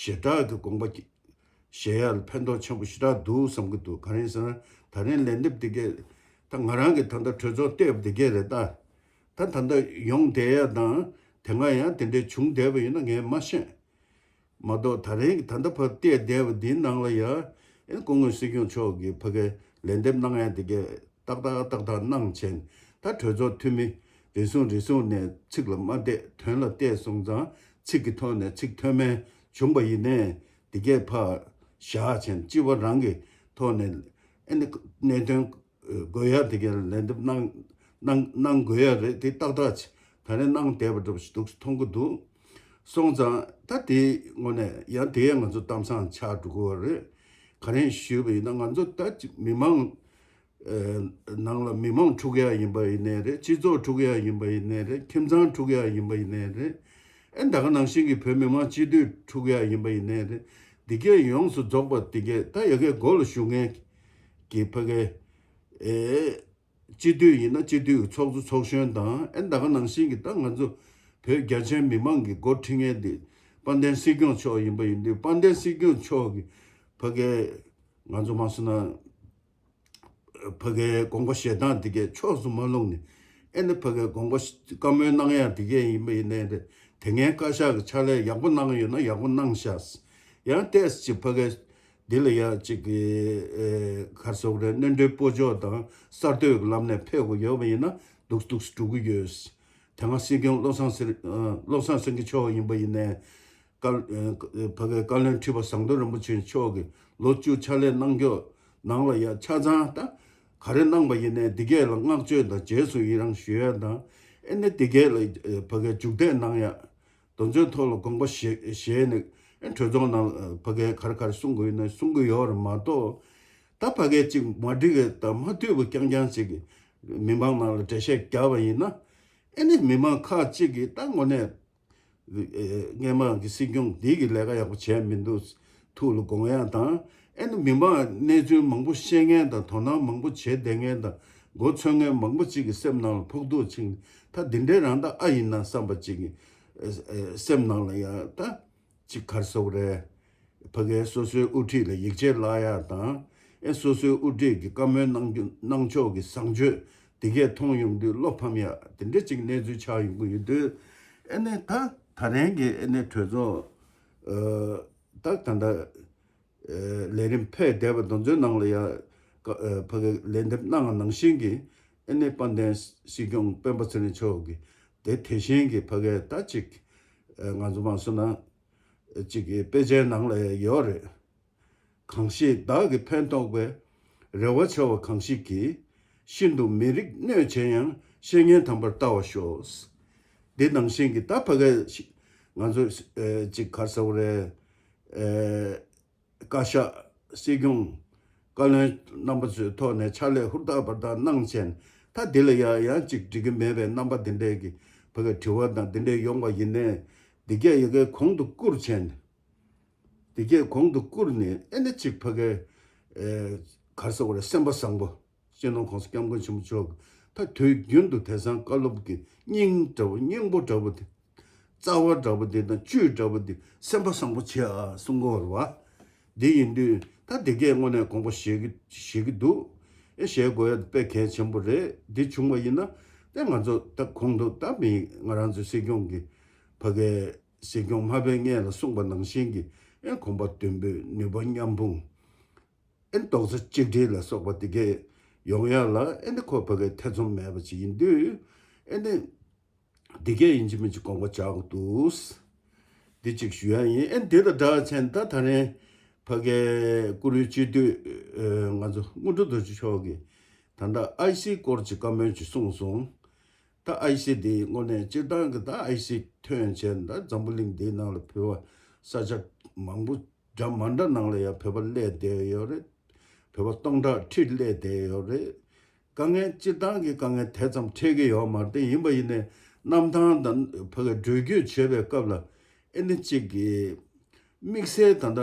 ཞེ་དྲག་གི་དགོངས་པ་བཞེས་ཡ་ལ་ཕན་ཐོགས་ཆེན་པོ་ཞེ་དྲག་འདུག་བསམ་གྱི་འདུག་ག་རེ་ཡིན་ཟེར་ན་ད་རིང་ལན་འདེབས་དེ་གས་ད་ང་རང་གི་ད་ལྟ་གྲོས་ཚོགས་བལྟས་པ་དེ་གས་རེད་ད། ད་ད་ལྟ་ཡོང་བསྡད་ཡ་དང་དེ་སྔ་ཡང་དེ་འདྲའི་བྱུང་བསྡད་པ་ཡིན་ན་ངས་མ་ཤེས། མ་གཏོགས་ད་རིང་གི་ད་ལྟ་ཕར་བལྟས་བསྡད་པ་འདིའི་ནང་ལ་ཡ་ཨེ་སྐུ་ངོ་སྲིད་སྐྱོང་མཆོག་གིས་ཕ་གའི་ལན་འདེབས་གནང་ཡ་དེ་གས་ཏག་ཏག་ཏག་ཏག་གནང་བྱས་ད་གྲོས་ཚོགས་འཐུས་མི་རེ་ཟུང་རེ་ཟུང་ནས་ཚིག་ལ་མ་བལྟས་དོན་ལ་བལྟས་སོང་ཙང་ཚིག་གི་ཐོག་ནས་ཚིག་མཐོ་དམན་བྱུང་པ་ཡིན་ནའི་དེ་གས་ཕར་བཞག་བྱས་སྤྱི་པ་རང་གི་ཐོག་ནས་ཨེ་ནི་གནད་དོན་དགོས་ཡ་དེ་གས་ལན་འདེབས་གནང་གནང་གནང་དགོས་ཡ་རེད། དེ་ཏག་ཏག་ཅིག་ད་རེས་གནང་བསྡད་པ་འདྲ་པོ་ཞིག་འདུག་མཐོང་གི་འདུག་སོང་ཙང་ད་དེའི་ངོ་ནས་ཡང་དེ་ཡང་ང་ཚོ་གཏམ་བཟང་ཆགས་འགྲོ་གི་ཡོད་རེད། ག་རེ་ཞུས་པ་ཡིན་ན་ང་ཚོ་ད་ཅིག་མི་མང་ནང་ལ་མི་མང་འཁྲུག་ཡ་ཡིན་པ་ཡིན་ནའི་རེད། སྤྱི་ཚོགས་འཁྲུག་ཡ་ཡིན་པ་ཡིན་ནའི་རེད། ཁྱིམ་ཚང་འཁྲུག་ཡ་ཡིན་པ་ཡིན་ནའི་རེད། ཨེ་ད་ག་ནང་བཞིན་གྱི་བོད་མི་མང་སྤྱི་འཐུས་འཁྲུག་ཡ་ཡིན་པ་ཡིན་ནའི་རེད། འདི་གས་ཡོངས་སུ་རྫོགས་པ་འདི་གས་ད་ཡ་གའི་མགོ་ལ་ཞུགས་མཁན་གྱི་ཕ་གའི་ཨེ་སྤྱི་འཐུས་ཡིན་ན་སྤྱི་འཐུས་ཀྱི་ཚོགས་གཙོ་ཚོགས་གཞོན་དང་ཨེ་ད་ག་ནང་བཞིན་གྱི་ད་ང་ཚོ་བོད་རྒྱ་ཆེན་མི་མང་གི་འགོ་ཁྲིད་མཁན་འདི་ དཔལ་ལྡན་སྲིད་སྐྱོང་མཆོག་ཡིན་པ་ཡིན་དུས། དཔལ་ལྡན་སྲིད་སྐྱོང་མཆོག་གིས་ཕ་གིའི་ང་ཚོ་མ་སོང་ན་ཕ་གིའི་དགོངས་པ་བཞེས་སྟངས་དེ་གའི་ཕྱོགས་སུ་མ་ལྷུང་ནས། ཨེ་ནི་ཕ་གིའི་དགོངས་པ་བཀའ་མོལ་གནང་ཡ་དེ་གའི་ཡིན་པ་ཡིན་ནའི་རེད། དེ་སྔའི་བཀའ་ཤག་གི་ཕྱག་ལས་ཡག་པོ་གནང་ཡོད་ན་ཡག་པོ་གནང་ཤག། ཡང་ཏོག་ཙམ་ཅིག་ཕ་གིའི་འདི་ལ་ཡ་ཅིག་གི་ཨེ་ག་རེ་ཟེར་དགོས་རེད། སྣོན་འཕྲི་སྤོ་སྐྱོད་དང་གསར་གཏོད་ཀྱི་ལམ་ནས་ཕེབས་དགོས་ཡོད་པ་ཡིན་ན་སྡུག་སྡུག་སེ་འགྲོ་གི་ཡོད། དེ་སྔ་སྲིད་སྐྱོང་བློ་བཟང་སེང་ཨ་བློ་བཟང་སེང་གེ་མཆོག་ཡིན་པ་ཡིན་ནའི་བཀའ་ཨ་ཕ་གིའི་བཀའ་བློན་ཁྲི་པ་ཟམ་གདོང་རིན་པོ་ཆེ་མཆོག་གིས་ལོ་བཅུ་ཕྱག་ལས་གནང་རྒྱུ་ནང་ལ་ཡ་ཆ་ཚང་ད་ག་རེ་གནང་པ་ཡིན་ནའི་འདི་གས་ལ་བསྔགས་བརྗོད་དང་རྗེས་སུ་ཡི་རང་ཞུ་ཡ་དང་། ཨེ་ནི་འདི་གས་ལ་ཨ་ཕ་གིའི་མཇུག་འབྲས་གནང་ཡ། དེ་ཚོའི་ཐོག་ལ་དགོངས་པ་བཞེས་བཞེས་ནས་ཨེ་གྲོས་ཚོགས་ནང་ལ་ཕ་གིའི་ག་རེ་ག་རེ་གསུང་དགོས་ཡོད་ན་གསུང་གི་ཡོད་རེད་མ་གཏོགས། ད་ཕ་གིའི་ཅིག་མ་འགྲིག་གི་ད་མ་འཐུས་པ་རྐྱང་རྐྱང་ཅིག་གིས་མི་མང་ནང་ལ་འགྲེལ་བཤད་བརྒྱབ་པ་ཡིན་ན། ཨེ་ནི་མི་མང་ཁག་ཅིག་གིས་ད་དངོས་གནས་ཨེ་སྔས་མ་གི་སྲིད་སྐྱོང་འདི་གིས་ལས་ཀ་ཡག་པོ་བྱས་མི་འདུག་ཐུགས་ལ་དགོངས་ཡ་དང་། ཨེ་ནི་མི་མང་གནས་ཚུལ་མང་པོ་ཤེས་མཁན་དང་དོ་སྣང་མང་པོ་བྱེད་བསྡད་མཁན་དང་མགོ་འཚོས་མཁན་མང་པོ་ཅིག་གི་སེམས་ནང་ལ་ཕོག་ཐུག་ཕྱིན། ད་འདི་འདྲའི་རང་ད་ཨ་ཡིན་ན་བསམ་པ་ཅིག་གི་ཨེ་ཨེ་སེམས་ནང་ལ་ཡ་ད་ཅིག་ག་རེ་ཟེར་དགོས་རེད། ཕ་གིའི་སོ་སོའི་དབུ་ཁྲིད་ལ་ཡིད་ཆེས་བརླག་ཡ་དང་། ཨེ་སོ་སོའི་དབུ་ཁྲིད་ཀྱི་བཀའ་མོལ་གནང་རྒྱུ་གནང་ཕྱོགས་ཀྱི་བཟང་སྤྱོད་དེ་གས་མཐོང་ཡོང་དུས་བློ་ཕམ་ཡ་དེ་འདྲ་ཅིག་གནས་ཚུལ་ཆགས་ཡོང་གི་ཡོད་དུས། ཨེ་ནས་ད་ད་རེང་གི་ཨེ་ནས་གྲོས་ཚོགས་ཨ་ད་ད་ལྟ་ཨ་ལས་རིམ་ཕེབས་བསྡད་པ་དེ་ཚོའི་ནང་ལ་ཡ་ཀ་ཨ་ཕ་གི་ལན་འདེབས་གནང་བ་ནང་བཞིན་གྱི་ཨེ་ནས་དཔལ་ལྡན་སྲིད་སྐྱོང་སྤེན་པ་ཚེ་རིང་མཆོག་གིས་དེ་དེ་བཞིན་གྱི་ཕ་གི་ད་ཅིག་ཨ་ང་ཚོ་མ་སོང་ན་ཅིག་གི་དཔེ་ཆའི་ནང་ལ་ཡ་ཡོད་རེད། གང་ཞིག་བདག་གིས་ཕན་འདོགས་པའི། རེ་བ་ཆེ་བ་གང་ཞིག་གིས། ཤིན་ཏུ་མི་རིགས་གནོད་བྱེད་ཡང་། བཤེས་གཉེན་དམ་པར་ལྟ་བར་ཤོག། འདི་ནང་བཞིན་གྱི་ད་ཕ་གི་ང་ཚོ་ཨེ་ཅིག་ག་རེ་ཟེར་དགོས་རེད། ཨེ་བཀའ་ཤག་སྲིད་སྐྱོང་བཀའ་བློན་རྣམ་པ་ཚོའི་ཐོག་ནས་ཕྱག་ལས་ཧུར་ཐག་འབར་ཐག་གནང་བྱས། ད་འདི་ལ་ཡ་ཡང་ཅིག་འགྲིག་གི་མེད་པའི་རྣམ་པ་འདི་འདྲས་ཀྱི་ཕ་གི་དྲི་བ་དང་འདི་འདྲས་ཡོང་བ་ཡིན་ནའི་འདི་གས་ཡ་གའི་གོང་དུ་བཀུར་བྱས། དེ་གས་གོང་དུ་བཀུར་ནས་ཨེ་ནི་ཅིག་ཕ་གི་ཨེ་ག་རེ་ཟེར་དགོས་རེད། སེམས་པ་བཟང་པོ་སྤྱི་ནོར་༸གོང་ས་༸སྐྱབས་མགོན་ཆེན་པོ་མཆོག་གིས་ད་དུས་རྒྱུན་དུ་དེང་སང་བཀའ་སློབ་ཀྱི་སྙིང་འདྲ་བོ་སྙིང་པོ་འདྲ་བོ་དེ་རྩ་བ་འདྲ་བོ་དེ་དང་བཅུད་འདྲ་བོ་དེ་སེམས་པ་བཟང་པོ་བྱེད་ཨ་གསུང་གི་ཡོད་རེད་བ། འདི་ཡིན་དུས་ད་དེ་གས་དངོས་གནས་དགོངས་པ་བཞེས་ཀྱི་བཞེས་ཀྱི་འདུག་ཨེ་བཞེས་དགོས་ཡ་དཔེ་གལ་ཆེན་པོ་རེད། འདི་བྱུང་བ་ཡིན་ན་ད་ང་ཚོ་ད་གོང་དུ་ད་མི་ང་རང་ཚོའི་སྲིད་སྐྱོང་གི་ཕ་གི་སྲིད་སྐྱོང་མ་ཕེབས་སྔོན་ལ་གསུངས་པ་ནང་བཞིན་གྱི་ཨེ་གོམ་པ་མདུན་སྤོས་ནུས་པ་མཉམ་སྤུངས། ཨེ་རྡོག་རྩ་གཅིག་སྒྲིལ་ལ་སོགས་པ་དེ་གས་ཡོང་ཡ་ལ་ཨེ་ནི་ཁོ་ཕ་གི་ཐེ་ཚོམ་མེད་པ་ཅིག་ཡིན་དུས། ཨེ་ནི་དེ་གས་ཡིན་གཅིག་མིན་གཅིག་དགོངས་པ་འཇགས་དགོས་འདུག་འདི་གཅིག་ཞུ་ཡ་ཡིན། ཨེ་འདི་དང་སྦྲགས་བྱས་ད་ད་རེས་ཕ་གི་བཀུར་འོས་སྤྱི་འཐུས་ཨེ་ང་ཚོ་སྔོན་འགྲོ་རྡོ་རྗེ་མཆོག་གིས་ད་ལྟ་ཨའི་སི་སྐོར་གྱི་བཀའ་མོལ་ཅིག་གསུངས་སོང་། ད་ཨའི་སི་དེ་དངོས་གནས་སྤྱིར་བཏང་གི་ད་ཨའི་སི་ཐོན་བྱས་ད་འཛམ་བུ་གླིང་འདིའི་ནང་ལ་བོད་པ་ས་ཆ་མང་པོ་འདྲ་མ་འདྲ་ནང་ལ་ཡང་བོད་པ་སླེབས་བསྡད་ཡོད་རེད། བོད་པ་སྟོང་ཕྲག་ཁྲི་སླེབས་བསྡད་ཡོད་རེད། དཀའ་ངལ་སྤྱིར་བཏང་གི་དཀའ་ངལ་དེ་ཙམ་འཕྲད་ཀྱི་ཡོད་མ་རེད། ཡིན་པ་ཡིན་ནའི་གནམ་ཐང་དང་ཕ་གི་འགྲུལ་སྐྱོད་བྱེད་པའི་སྐབས་ལ་ཨེ་ནི་གཅིག་གི་དམིགས་བསལ་ད་ལྟ་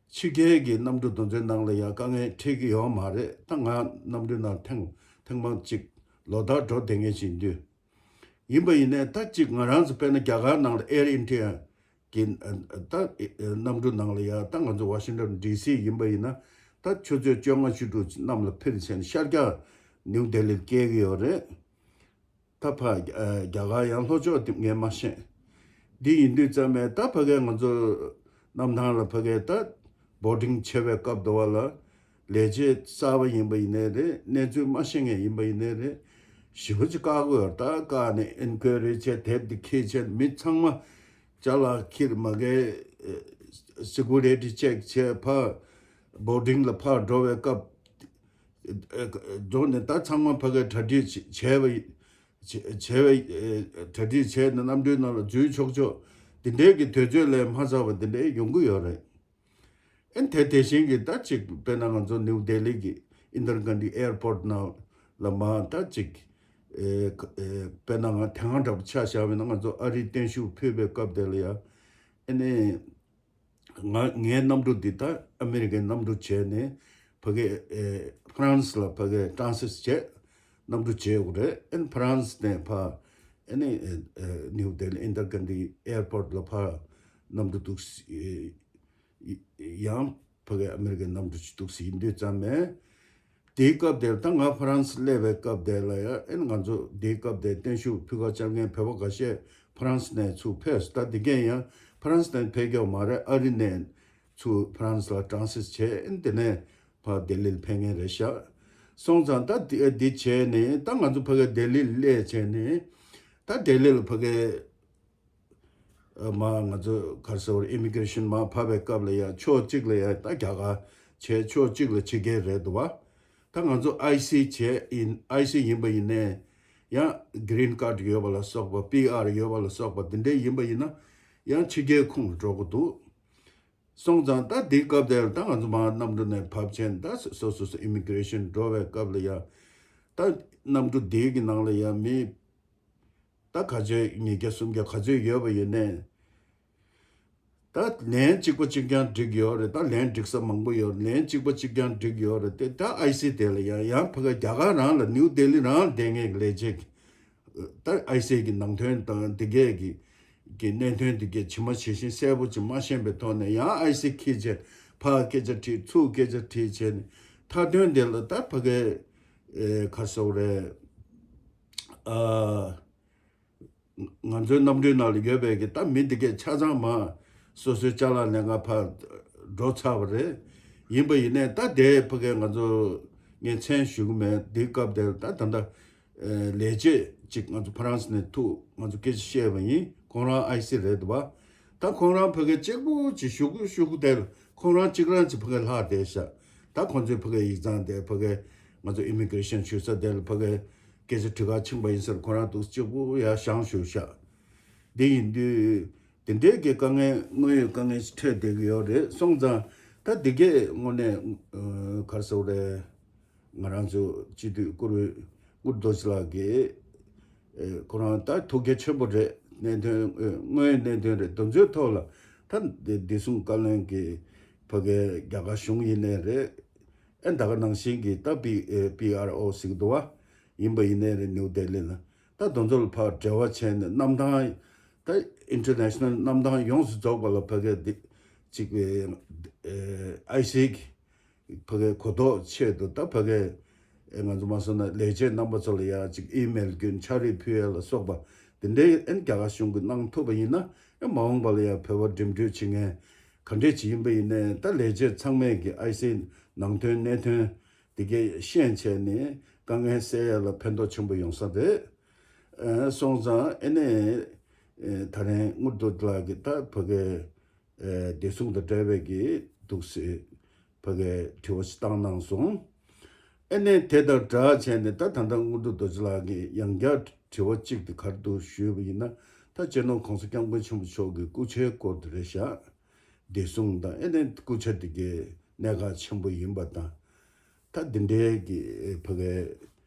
ཕྱི་རྒྱལ་གྱི་གནམ་གྲུ་དེ་ཚོའི་ནང་ལ་ཡང་དཀའ་ངལ་འཕྲད་ཀྱི་ཡོད་མ་རེད། ད་ང་གནམ་གྲུའི་ནང་ཐེངས་ཐེངས་མང་གཅིག་ལོ་ལྟར་འགྲོ་བསྡད་མཁན་ཞིག་ཡིན་དུས། ཡིན་པ་ཡིན་ནའི་ད་གཅིག་ང་རང་ཚོ་དཔེར་ན་རྒྱ་གར་ནང་ལ་ཨེར་ཨིན་ཌི་ཡ་གི་ད་གནམ་གྲུ་ནང་ལ་ཡང་ད་ང་ཚོ་ཝ་ཤིང་ཊོན་ཌི་སི་ཡིན་པ་ཡིན་ན་ད་ཆུ་ཚོད་བཅོ་ལྔ་བཅུ་དྲུག་གནམ་ལ་འཕུར་བྱས་ནས་ཤར་རྒྱག་ནིའུ་ལྡི་ལིར་སྐྱེལ་གྱི་ཡོད་རེད། ད་ཕ་ཨ་རྒྱ་གར་ཡང་ལྷོ་ཕྱོགས་དེ་ངས་མ་ཤེས། འདི་ཡིན་དུས་ཙམ་པས་ད་ཕ་གིའི་ང་ཚོ་གནམ་ཐང་ལ་ཕ་གིའི་ད་བོར་ཌིང་བྱེད་པའི་སྐབས་དུ་བ་ལ་ལས་བྱེད་གསར་པ་ཡིན་པ་ཡིན་ནའི་རེད། གནས་ཚུལ་མ་ཤེས་མཁན་ཡིན་པ་ཡིན་ནའི་རེད། ཞེ་པོ་ཅིག་བཀག་དགོས་ཡོད། ད་བཀག་ནས་ཨིན་ཀོ་རི་བྱས་དེབ་འདི་འཁྱེར་བྱས་མི་ཚང་མ་ཅ་ལག་འཁྱེར་མ་གིའི་སི་ཀུ་རི་ཊི་ཅེག་བྱས་ཕར་བོར་ཌིང་ལ་ཕར་འགྲོ་བའི་སྐབས། འགྲོ་ནས་ད་ཚང་མ་ཕ་གིར་གྲ་སྒྲིག་བྱས་པ་བྱས་པ་གྲ་སྒྲིག་བྱས་ནས་གནམ་གྲུའི་ནང་ལ་འཛུལ་ཆོག་ཆོག་འདི་འདྲའི་གི་དུས་ཚོད་ལས་མ་ཚར་བ་འདི་འདྲའི་ཡོང་གི་ཡོད་རེད། ཨེ་དེ་དེ་བཞིན་གྱི་ད་ཅིག་དཔེར་ན་ང་ཚོ་ནིའུ་ལྡི་ལི་གི་ཨིན་དར་གྷན་དྷི་ཨེར་པོར་ཊི་ནང་ལ་མ་ད་ཅིག་ཨེ་དཔེར་ན་ང་དེ་སྔ་འདྲ་པོ་ཆ་བཞག་པ་ཡིན་ན་ང་ཚོ་ཨ་རིའི་བརྟན་བཞུགས་ཕུལ་བའི་སྐབས་དེ་ལ་ཡ་ཨེ་ནས། ང་ངའི་གནམ་གྲུ་འདི་ད་ཨ་མེ་རི་ཀའི་གནམ་གྲུ་བྱས་ནས་ཕ་གི་ཨེ་ཧྥ་རན་སི་ལ་ཕ་གི་ཊེ་རན་སིཊ་བྱས་གནམ་གྲུ་བྱས་ཡོད་རེད། ཨེ་ནི་ཧྥ་རན་སི་ནས་ཕ་ཨེ་ནི་ཨེ་ཨེ་ནིའུ་ལྡི་ལི་ཨིན་དར་གྷན་དྷི་ཨེར་པོར་ཊི་ལ་ཕ་ གནམ་གྲུ་འདུག་སེ་ཡང་ཕ་གི་ཨ་མི་རི་ཀའི་གནམ་གྲུ་ཅིག་འདུག་སེ་ཡིན་དུས་ཙམ་ནས། དེའི་སྐབས་དེར་ད་ང་ཧྥ་རན་སི་སླེབས་པའི་སྐབས་དེ་ལ་ཡང་ཨེ་ང་ཚོ་དེའི་སྐབས་དེར་བརྟན་བཞུགས་ཕུལ་ཁ་བཅར་མཁན་བོད་པ་འགའ་ཤས་ཧྥ་རན་སི་ནས་ཚུར་ཕེབས་སོང་། ད་དེ་གས་ཡང་ཧྥ་རན་སི་ནས་ཕེབས་ཀྱི་ཡོད་མ་རེད། ཨ་རི་ནས་ཚུར་ཧྥ་རན་སི་ལ་ཊེ་རན་སི་ཊར་བྱས། ཨེ་དེ་ནས་ཕར་ལྡི་ལི་ལ་ཕེབས་མཁན་རེད་ཤག་སོང་ཙང་ད་དེ་འདི་བྱས་ནས་ད་ང་ཚོ་ཕ་གི་ལྡི་ལི་ལ་སླེབས་བྱས་ནས། ད་ལྡི་ལི་ལ་ཕ་གི་མ་ང་ཚོ་ག་རེ་ཟེར་བ་རེད། ཨི་མི་གྷི་རེ་ཤན་མར་ཕབ་པའི་སྐབས་ལ་ཡང་ཕྱོགས་གཅིག་ལ་ཡང་ད་རྒྱ་གར་བྱས། ཕྱོགས་གཅིག་ལ་ཕྱི་རྒྱལ་རེད་འདུག་བ། ད་ང་ཚོ་ཨའི་སི་བྱས་ཡིན། ཨའི་སི་ཡིན་པ་ཡིན་ནའི་ཡང་གི་རིན་ཀར་ཌི་ཡོད་པ་ལ་སོགས་པ། པི་ཨར་ཡོད་པ་ལ་སོགས་པ་འདི་འདྲའི་ཡིན་པ་ཡིན་ན་ཡང་ཕྱི་རྒྱལ་ཁོངས་ལ་འགྲོ་གི་འདུག་སོང་ཙང་ད་འདིའི་སྐབས་དེར་ད་ང་ཚོ་མར་གནམ་གྲུ་ནས་ཕབ་ཆེན་ད་སོ་སོ་སོ་ཨི་མི་གྷི་རེ་ཤན་འགྲོ་བའི་སྐབས་ལ་ཡང་། ད་གནམ་གྲུ་འདིའི་གི་ནང་ལ་ཡང་མི་ད་ག་ཚོད་ཉིས་བརྒྱ་སུམ་བརྒྱ་ག་ཚོད་ཡོད་པ་ཡིན་ནའི། ད་ལན་གཅིག་པ་གཅིག་རྐྱང་འགྲིག་ཡོད་རེད། ད་ལན་འགྲིག་ས་མང་པོ་ཡོད་རེད། ལན་གཅིག་པ་གཅིག་རྐྱང་འགྲིག་ཡོད་རེད་དེ། ད་ཨའི་སི་དེ་ལ་ཡང་ཡང་ཕ་གི་རྒྱ་གར་རང་ལ་ནིའུ་ལྡི་ལི་རང་ལ་བསྡད་མཁན་གྱི་ལས་བྱེད་ཀྱི་ད་ཨའི་སི་གི་ནང་དོན་དང་འདི་གས་ཀྱི་གི་གནད་དོན་འདི་གས་ཇི་མ་ཇི་བཞིན་གསལ་པོ་ཅིག་མ་ཤེས་པའི་ཐོག་ནས་ཡང་ཨའི་སི་འཁྱེར་བྱས་ཕར་སྐད་ཆ་དྲིས། ཚུར་སྐད་ཆ་དྲིས་བྱས་ནས། མཐའ་དོན་དེ་ལ་ད་ཕ་གི་ཨེ་ག་རེ་ཟེར་དགོས་རེད། ཨ། ང་ཚོའི་གནམ་གྲུའི་ནང་ལ་ཡོད་པའི་གི་ད་མི་འདི་གས་ཆ་ཚང་མ་སོ་སོའི་ཅ་ལག་ལེན་ག་ཕར་འགྲོ་ཚར་བ་རེད། ཡིན་པ་ཡིན་ནའི་ད་དེ་ཕ་གི་ང་ཚོ་ངས་མཚན་ཞུ་གི་མེད། འདིའི་སྐབས་དེར་ད་ད་ལྟ་ཨེ་ལས་བྱེད་ཅིག་ང་ཚོ་ཧྥ་རན་སི་ནས་ཐུག་ང་ཚོ་སྐད་ཆ་བཤད་པ་ཡིན། ཁོང་རང་ཨའི་སི་རེད་འདུག་བ། ད་ཁོང་རང་ཕ་གི་གཅིག་པུ་ཅིག་ཞུ་གི་ཞུ་གི་དེར་ཁོང་རང་གཅིག་རང་ཅིག་ཕ་གི་ལྷག་བསྡད་ཤག་ད་ཁོང་ཚོའི་ཕ་གི་ཡིག་ཚང་དེ་ཕ་གི་ང་ཚོ་ཨི་མི་གྷི་རེ་ཤན་ཞུ་ས་དེ་ལ་ཕ་གི་སྐད་ཆ་དྲི་ག་ཕྱིན་པ་ཡིན་ཟེར། ཁོ་རང་འདུག་གཅིག་པུ་ཡར་བཞེངས་བཞུགས་ཤག་འདི་ཡིན་དུས་དེ་འདྲའི་གི་དཀའ་ངལ་དངོས་ཡོད་དཀའ་ངལ་ཞིག་འཕྲད་བསྡད་ཀྱི་ཡོད་རེད། སོང་ཙང་ད་འདི་གས་དངོས་གནས་ཨ་ག་རེ་ཟེར་དགོས་རེད། ང་རང་ཚོ་སྤྱི་འཐུས་བཀུར་འོས་དངུལ་རྡོ་རྗེ་ལགས་ཀྱིས་ཨེ་ཁོ་རང་ད་ཐུགས་རྗེ་ཆེན་པོ་རེད། གནད་དོན་ཨེ་དངོས་ཡོད་གནད་དོན་རེད། དེ་ཚོའི་ཐོག་ལ་ད་བདེ་བདེ་སྲུང་བཀའ་བློན་གྱིས་ཕ་གི་རྒྱ་གར་གཞུང་ཡིན་ནའི་རེད། ཨེ་ད་ག་ནང་བཞིན་གྱི་ད་པི་ཨེ་པི་ཨར་ཨོ་ཟེར་གྱི་འདུག་བ། ཡིན་པ་ཡིན་ནའི་རེད། ནིའུ་ལྡི་ལི་ལ་ད་དེ་ཚོ་ལ་ཕར་འབྲེལ་བ་བྱས་ནས་གནམ་ཐང་ད་ཨིན་ཊར་ནེ་ཤ་ནལ་གནམ་ཐང་ཡོངས་སུ་རྫོགས་པ་ལ་ཕ་གི་འདི་གཅིག་ཨེ་ཨའི་སི་གི་ཕ་གིའི་གོ་རྟོགས་ཆེད་དུ་ད་ཕ་གིའི་ཨེ་ང་ཚོ་མ་སོང་ན་ལས་བྱེད་རྣམ་པ་ཚོ་ལ་ཡང་ཅིག་ཨི་མེལ་བརྒྱུད་འཆར་གཞི་ཕུལ་ཡ་ལ་སོགས་པ་དེ་འདྲའི་ཨེ་རྒྱ་གར་གཞུང་གིས་གནང་ཐུབ་པ་ཡིན་ན། ཨེ་མ་འོངས་པ་ལ་ཡང་བོད་པ་འགྲིམ་འགྲུལ་བྱེད་མཁན་ག་འདྲས་ཅིག་ཡིན་པ་ཡིན་ནའི་ད་ལས་བྱེད་ཚང་མས་ཀྱི་ཨའི་སིའི་ནང་དོན་གནད་དོན་དེ་གས་ཤེས་བྱས་ནས་དཀའ་ངལ་སེལ་ཡ་ལ་ཕན་ཐོགས་ཆེན་པོ་ཡོང་ས་རེད། ཨེ་སོང་ཙང་ཨེ་ནས་ཨེ་ད་རིང་དངུལ་རྡོ་རྗེ་ལགས་ཀྱིས་ད་ཕ་གིའི་ཨེ་བདེ་སྲུང་དང་འབྲེལ་བའི་གི་འདུག་སེ་ཕ་གིའི་དྲི་བ་ཞིག་བཏང་གནང་སོང་། ཨེ་ནས་དེ་དང་སྦྲགས་བྱས་ནས་ད་ད་ལྟ་དངུལ་རྡོ་རྡོ་རྗེ་ལགས་ཀྱིས་ཡང་བསྐྱར་དྲི་བ་གཅིག་དེ་ག་རེ་འདུག་ཞུས་པ་ཡིན་ན། ད་སྤྱི་ནོར་༸གོང་ས་༸སྐྱབས་མགོན་ཆེན་པོ་མཆོག་གི་སྐུ་ཕྱྭའི་སྐོར་དེ་རེད་ཤག་བདེ་སྲུང་དང་ཨེ་ནས་སྐུ་ཕྱྭ་དེ་གའི་གནད་འགག་ཆེན་པོ་ཡིན་པ་དང་། ད་འདི་འདྲའི་གི་ཕ་གིའི་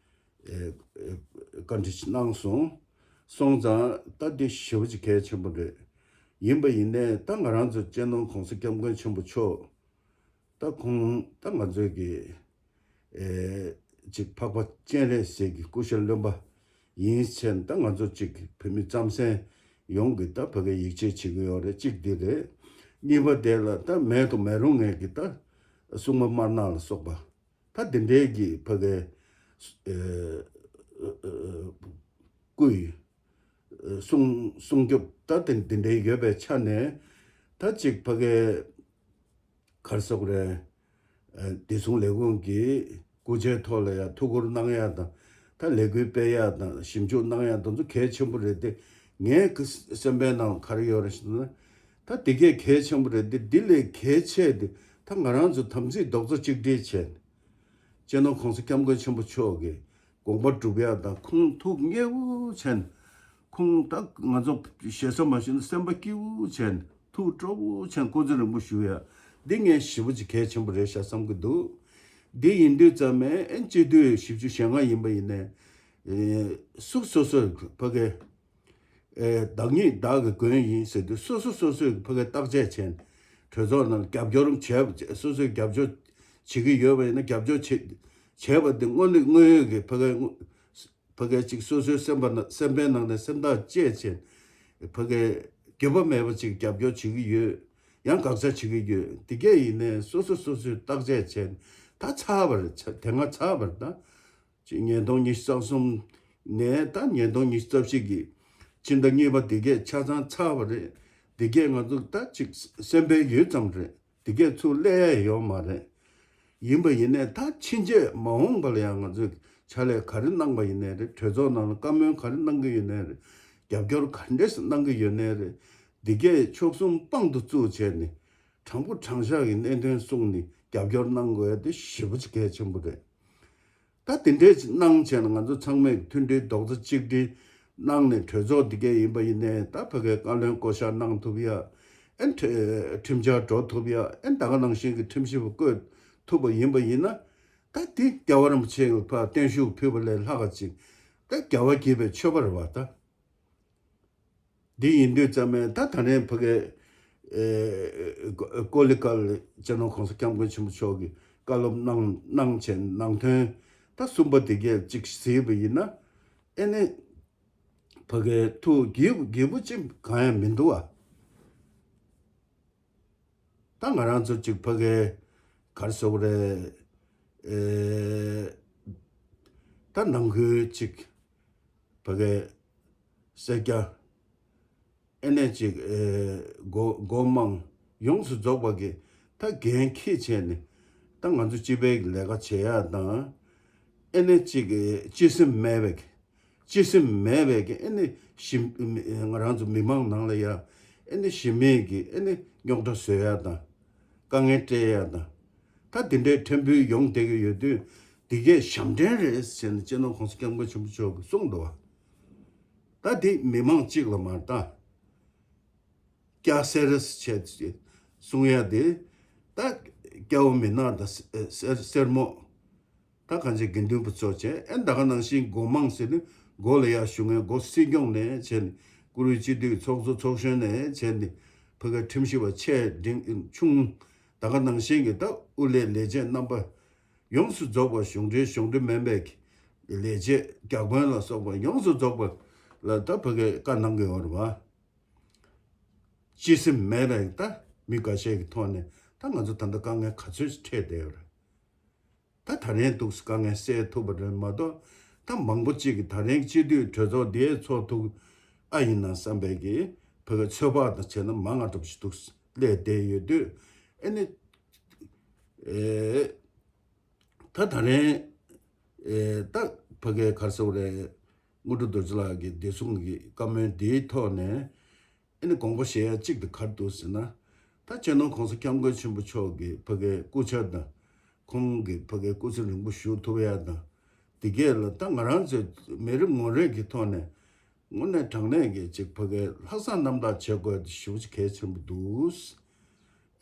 ཨེ་ཨེ་བཀའ་འདྲི་ཞིག་གནང་སོང་། སོང་ཙང་ད་འདི་ཞེ་པོ་ཅིག་གལ་ཆེན་པོ་རེད། ཡིན་པ་ཡིན་ནའི་ད་ང་རང་ཚོ་སྤྱི་ནོར་༸གོང་ས་༸སྐྱབས་མགོན་ཆེན་པོ་མཆོག་ད་ཁོང་ད་ང་ཚོའི་གི་ཨེ་ཅིག་འཕགས་པ་སྤྱན་རས་གཟིགས་ཀྱི་སྐུ་ཕྱྭ་བློན་པོ་ཡིན་ཕྱིན་ད་ང་ཚོ་ཅིག་བོད་མི་རྩམ་ཟན་ཡོངས་ཀྱིས་ད་ཕ་གིར་ཡིད་ཆེས་བྱེད་ཀྱི་ཡོད་རེད། གཅིག་འདི་རེད། གཉིས་པ་དེ་ལ་ད་མེད་དུ་མི་རུང་ངེས་ཀྱི་ད་སྲུང་མ་དམར་ནག་ལ་སོགས་པ་ད་འདི་འདྲའི་གི་ཕ་གིའི་ཨེ་ཨེ་ཨེ་སྐུ་ཡི་སྲུང་སྲུང་སྐྱོབ་ད་དེ་འདི་འདྲའི་ཡོད་པའི་ཆ་ནས་ད་ཅིག་ཕ་གིའི་ག་རེ་ཟེར་དགོས་རེད། ཨ་བདེ་སྲུང་ལས་ཁུངས་ཀྱིས་སྐུ་ཕྱྭའི་ཐོག་ལ་ཡང་ཐུགས་ཁུར་གནང་ཡ་དང་། ད་ལས་འགུལ་སྤེལ་ཡ་དང་ཞིབ་འཇུག་གནང་ཡ་དེ་ཚོ་གལ་ཆེན་པོ་རེད་དེ། ངའི་གི་སེམས་པའི་ནང་ག་རེ་ཡོད་རེད་ཟེར་ན། ད་འདི་གས་གལ་ཆེན་པོ་རེད་དེ། འདི་ལས་གལ་ཆེ་དེ་ད་ང་རང་ཚོ་དམ་ཚིག་རྡོག་རྩ་གཅིག་སྒྲིལ་བྱས་ནས། སྤྱི་ནོར་༸གོང་ས་༸སྐྱབས་མགོན་ཆེན་པོ་མཆོག་གི་དགོངས་པ་སྒྲུབ་ཡ་དང་། ཁོང་ཐུགས་མཉེས་པོ་བྱས་ནས། ཁོང་ད་ང་ཚོ་ཞེ་ས་མ་ཞུས་ན་སེམས་པ་སྐྱིད་པོ་བྱས་ནས། ཐུགས་སྤྲོ་པོ་བྱས་ནས་སྐུ་ཚེ་རིང་པོ་བཞུགས་ཡ་འདི་ངས་ཞེ་པོ་ཅིག་གལ་ཆེན་པོ་རེད་ཤག་བསམ་གྱི་འདུག་འདི་ཡིན་དུས་ཙམ་ནས་ཨེ་སྤྱི་འཐུས་བཞི་བཅུ་ཞེ་ལྔ་ཡིན་པ་ཡིན་ནའི་ཨེ་སུ་སོ་སོས་ཕ་གི་ཨེ་བདག་ཉིད་བདག་གི་མགོན་ཡིན་ཟེར་དུས། སོ་སོ་སོ་སོས་ཕ་གི་བརྟག་དཔྱད་བྱས་ནས་གྲོས་ཚོགས་ནང་རྒྱབ་སྐྱོར་བྱས། སོ་སོས་རྒྱབ་སྐྱོར་བྱེད་ཀྱི་ཡོད་པ་ཡིན་ན། རྒྱབ་སྐྱོར་བྱེད་བྱས་པ་འདི་དངོས་གནས་དངོས་ཡོད་ཀྱི་ཕ་གི་ཕ་གི་ཅིག་སོ་སོའི་སེམས་པ་ན་སེམས་པའི་ནང་ནས་སེམས་ཐག་བཅད་བྱས་ཕ་གི་ འགྱོད་པ་མེད་པ་ཅིག་རྒྱབ་སྐྱོར་བྱེད་ཀྱི་ཡོད། ཡང་དགག་བྱ་བྱེད་ཀྱི་ཡོད། དེ་གས་ཡིན་ནའི་སོ་སོ་སོ་སོས་བརྟག་དཔྱད་བྱས་ནས་ད་ཚར་བ་རེད། ཚ་དེ་སྔ་ཚར་བ་རེད་ད། ཅིག་ཉིས་སྟོང་ཉི་ཤུ་རྩ་གསུམ་ནས་ད་ཉིས་སྟོང་ཉི་ཤུ་རྩ་བཞི་གི་ཕྱི་ཟླ་གཉིས་པ་དེ་གས་ཆ་ཚང་ཚར་བ་རེད། དེ་གས་ང་ཚོ་ད་ཅིག་སེམས་པའི་ཡུལ་ཙམ་རེད། དེ་གས་ཚུར་སླེབས་ཡ་ཡོད་མ་རེད། ཡིན་པ་ཡིན་ནའི་ད་ཕྱིན་ཆད་མ་འོངས་པ་ལ་ཡང་ང་ཚོས་ཕྱག་ལས་ག་རེ་གནང་པ་ཡིན་ནའི་རེད། གྲོས་ཚོགས་ནང་ལ་བཀའ་མོལ་ག་རེ་གནང་གི་ཡོད་ནའི་རེད། རྒྱབ་སྐྱོར་ག་འདྲས་གནང་གི་ཡོད་ནའི་རེད། འདི་གས་ཕྱོགས་གསུམ་དཔང་དུ་བཙུགས་བྱས་ནས་དྲང་པོ་དྲང་བཞག་གི་གནད་དོན་གསུངས་ནས་རྒྱབ་སྐྱོར་གནང་དགོས་ཡ་དེ་ཞེ་པོ་ཅིག་གལ་ཆེན་པོ་རེད། ད་དེ་འདྲས་ཅིག་གནང་བྱས་ན་ང་ཚོ་ཚང་མས་མཐུན་སྒྲིལ་རྡོག་རྩ་གཅིག་སྒྲིལ་གནང་ནས་གྲོས་ཚོགས་འདི་གས་ཡིན་པ་ཡིན་ནའི་ད་ཕ་གའི་བཀའ་བློན་བསྐོ་བཞག་གནང་ཐུབ་ཡ། ཨེ་ཁྲི་ཁྲིམས་འཆར་འགྲོ་ཐུབ་ཡ། ཨེ་ད་ག་ནང་བཞིན་གྱི་ཁྲིམས་ཞིབ་པ་བསྐོས་ཐུབ་པ་ཡིན་པ་ཡིན་ན། ད་དེ་རྒྱལ་བ་རིན་པོ་ཆེ་གི་ཕར་བརྟན་བཞུགས་ཕུལ་བ་ལས་ལྷག་ག་ཅིག་ད་རྒྱལ་བ་དགྱེས་པའི་མཆོད་པ་རེད་བ་ད། འདི་ཡིན་དུས་ཙམ་ནས་ད་ད་རིང་ཕ་གའི་ཨེ་ཀོ་ལི་ཀལ་སྤྱི་ནོར་༸གོང་ས་༸སྐྱབས་མགོན་ཆེན་པོ་མཆོག་གིས་བཀའ་སློབ་གནང་གནང་བྱས་ནང་དོན་ད་གསུམ་པ་དེ་གས་གཅིག་གཟིགས་པ་ཡིན་ན། ཨེ་ནི་ཕ་གའི་ཐུགས་དགྱེས་དགྱེས་པོ་ཅིག་གང་ཡང་མི་འདུག་བ། ད་ང་རང་ཚོ་ཅིག་ཕ་གའི་ག་རེ་ཟེར་དགོས་རེད། ཨེ་ད་ནང་ཁུལ་ཅིག་ཕ་གའི་སེར་སྐྱ་ཨེ་ནས་ཅིག་ཨེ་སྒོ་སྒོ་མང་ཡོངས་སུ་རྫོགས་པ་གི་ད་འགན་འཁྱེར་བྱས་ནས་ད་ང་ཚོ་སྤྱི་པའི་ལས་ཀ་བྱེད་ཡ་དང་། ཨེ་ནས་ཅིག་ཨེ་སྤྱི་སེམས་མེད་པའི་གི་སྤྱི་སེམས་མེད་པའི་གི་ཨེ་ནི་ཞི་ང་རང་ཚོ་མི་མང་ནང་ལ་ཡ་ཨེ་ནི་ཞི་མེད་ཀྱི་ཨེ་ནི་རྙོག་དྲ་བཟོ་ཡ་དང་། དཀའ་ངལ་སྤྲད་ཡ་དང་། ད་དེ་འདྲའི་ཕྲན་བུ་ཡོང་བསྡད་ཀྱི་ཡོད་དུས་འདི་གས་ཞབས་འདྲེན་རེད་ཟེར་ནས་སྤྱི་ནོར་༸གོང་ས་༸སྐྱབས་མགོན་ཆེན་པོ་མཆོག་གིས་གསུངས་འདུག་བ། ད་འདི་མི་མང་གཅིག་ལ་མ་ལྟ། སྐྱ་སེར་བྱས་གསུང་ཡ་དེ་ད་སྐྱ་བོ་མི་ནག་དང་སེར་སེར་མོ། ད་གང་ཅི་དགེ་འདུན་པ་ཚོ་བྱས་ཨེ་ད་ག་ནང་བཞིན་སྒོ་མང་ཟེར་ནི་སྒོ་ལ་ཡ་བཞུགས་མཁན་སྒོ་སྲིད་སྐྱོང་ནས་བྱས་ནས་བཀུར་འོས་སྤྱི་འཐུས་ཚོགས་གཙོ་ཚོགས་གཞོན་ནས་བྱས་ནས་ཕ་ག་ཁྲིམས་ཞིབ་པ་ཆེ་འབྲིང་ཆུང་ད་ག་ནང་བཞིན་གྱི་ད་དབུ་ལས་ལས་བྱེད་རྣམ་པ་ཡོངས་སུ་རྫོགས་པ་གཞུང་འབྲེལ་གཞུང་འབྲེལ་མིན་པའི་ལས་བྱེད་བརྒྱ་དཔོན་ལ་སོགས་པ་ཡོངས་སུ་རྫོགས་པ་ལ་ད་ཕ་གའི་བཀའ་གནང་གི་ཡོད་རེད་བ། སྤྱི་སེམས་མེད་པའི་ད་མི་འགའ་ཤས་ཀྱི་ཐོག་ནས་ད་ང་ཚོ་ད་ལྟ་དཀའ་ངལ་ག་ཚོད་འཕྲད་བསྡད་ཡོད་རེད། ད་ད་རིང་འདུག་དཀའ་ངལ་སེལ་ཐུབ་པ་རེད་མ་གཏོགས་ད་མང་པོ་གཅིག་གིས་ད་རིང་སྤྱི་འཐུས་གྲོས་ཚོགས་འདིའི་ཚོགས་ཐུག་ཨ་ཡིན་ན་བསམ་པའི་གི་ཕ་གི་ཚོད་དཔག་དང་བྱས་ན་མང་ང་འགྲོ་ཞིག་འདུག་སླེབས་བསྡད་ཡོད་དུས་ཨེ་ནི་ཨེ་ད་ད་རིང་ཨེ་ད་ཕ་གི་ག་རེ་ཟེར་དགོས་རེད། དངོས་གྲུབ་རྡོ་རྗེ་ལགས་ཀྱི་བདེ་སྲུང་གི་བཀའ་མོལ་འདིའི་ཐོག་ནས། ཨ་ནི་དགོངས་པ་བཞེས་ཡ་གཅིག་དེ་ག་རེ་འདུག་ཟེར་ན། ད་སྤྱི་ནོར་༸གོང་ས་༸སྐྱབས་མགོན་ཆེན་པོ་མཆོག་གི་ཕ་གའི་སྐུ་ཕྱྭ་དང་། ཁོང་གི་ཕ་གའི་སྐུ་ཚེ་རིང་པོ་བཞུགས་ཐུབ་ཡ་དང་། དེ་གས་ལ་ད་ང་རང་ཚོའི་མི་རེ་ངོ་རེ་གི་ཐོག་ནས་དངོས་གནས་དྲང་གནས་ཀྱི་ཅིག་ཕ་གའི་ལྷག་བསམ་རྣམ་དག་བྱེད་དགོས་དེ་ཞེ་པོ་ཅིག་གལ་ཆེན་པོ་འདུག་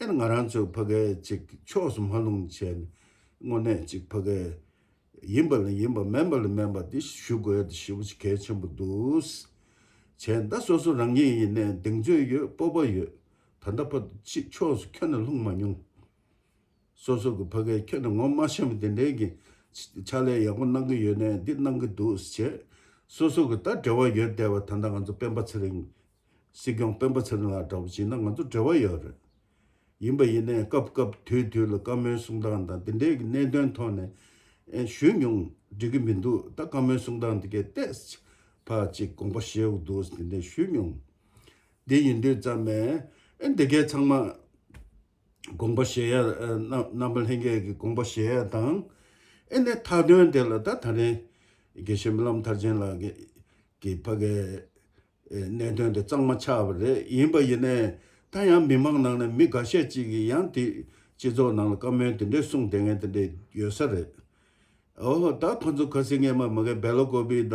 ཨ་ནི་ང་རང་ཚོའི་ཕ་གའི་ཅིག་ཕྱོགས་སུ་མ་ལྷུང་བྱས་ནས་དངོས་གནས་ཅིག་ཕ་གའི། ཡིན་པ་ལ་ཡིན་པ་མིན་པ་ལ་མིན་པ་འདི་ཞུ་དགོས་ཡ་དེ་ཞེ་པོ་ཅིག་གལ་ཆེན་པོ་འདུག་བྱས་ད་སོ་སོ་རང་ཉིད་ཡིན་ནའི་གདེང་ཚོད་ཡོད་སྤོབས་པ་ཡོད། ད་ལྟ་བར་ཅིག་ཕྱོགས་སུ་ཁྱོན་ནས་ལྷུང་མ་མྱོང་། སོ་སོ་གི་ཕ་གའི་ཁྱོན་ནས་ངོ་མ་ཤེས་པ་དེ་འདྲའི་གི་ཕྱག་ལས་ཡག་པོ་གནང་གི་ཡོད་ནའི་འདི་གནང་གི་འདུག་བྱས། སོ་སོ་གི་ད་འབྲེལ་བ་ཡོད་བསྡད་པ་ད་ལྟ་ང་ཚོ་སྤེན་པ་ཚེ་རིང་། སྲིད་སྐྱོང་སྤེན་པ་ཚེ་རིང་ལགས་འདྲ་བོ་བྱས་ན་ང་ཚོ་འབྲེལ་བ་ཡོད་རེད། ཡིན་པ་ཡིན་ནའི་སྐབས་སྐབས་དུས་དུས་ལ་བཀའ་མོལ་གསུང་སྟངས་དང་དེ་འདྲའི་གི་གནད་དོན་ཐོག་ནས་ཨེ་ཞུས་མྱོང་། འགྲིག་གི་མི་འདུག་ད་བཀའ་མོལ་གསུང་སྟངས་དེ་གས་ཏོག་ཙམ་ཕར་ཅིག་དགོངས་པ་བཞེས་དགོས་འདུག་དེ་འདྲ་ཞུས་མྱོང་། དེ་ཡིན་དུས་ཙམ་ནས་ཨེ་འདི་གས་ཚང་མ་དགོངས་པ་བཞེས་ཡ་ཨེ་རྣམ་རྣམ་པ་ལྷན་རྒྱས་ཀྱི་དགོངས་པ་བཞེས་ཡ་དང་། ཨེ་ནས་མཐའ་དོན་དེ་ལ་ད་ད་རེས་དགེ་བཤེས་སྨོན་ལམ་མཐར་ཕྱིན་ལགས་ཀྱི་ཀྱི་ཕ་གའི་ཨེ་གནད་དོན་དེ་གཙང་མ་ཆགས་པ་རེད། ཡིན་པ་ཡིན་ནའི་ད་ཡང་མི་མང་ནང་ནས་མི་འགའ་ཤས་ཅིག་གིས་ཡང་དེ་སྤྱི་ཚོགས་ནང་ལ་བཀའ་མོལ་དེ་འདྲས་གསུངས་བསྡད་མཁན་དེ་འདྲས་ཡོད་ས་རེད། ཨོ་ད་ཁོ་ཚོ་ཁ་སང་སྔས་མ་མ་གི་སྦེལ་ཀོབ་ད་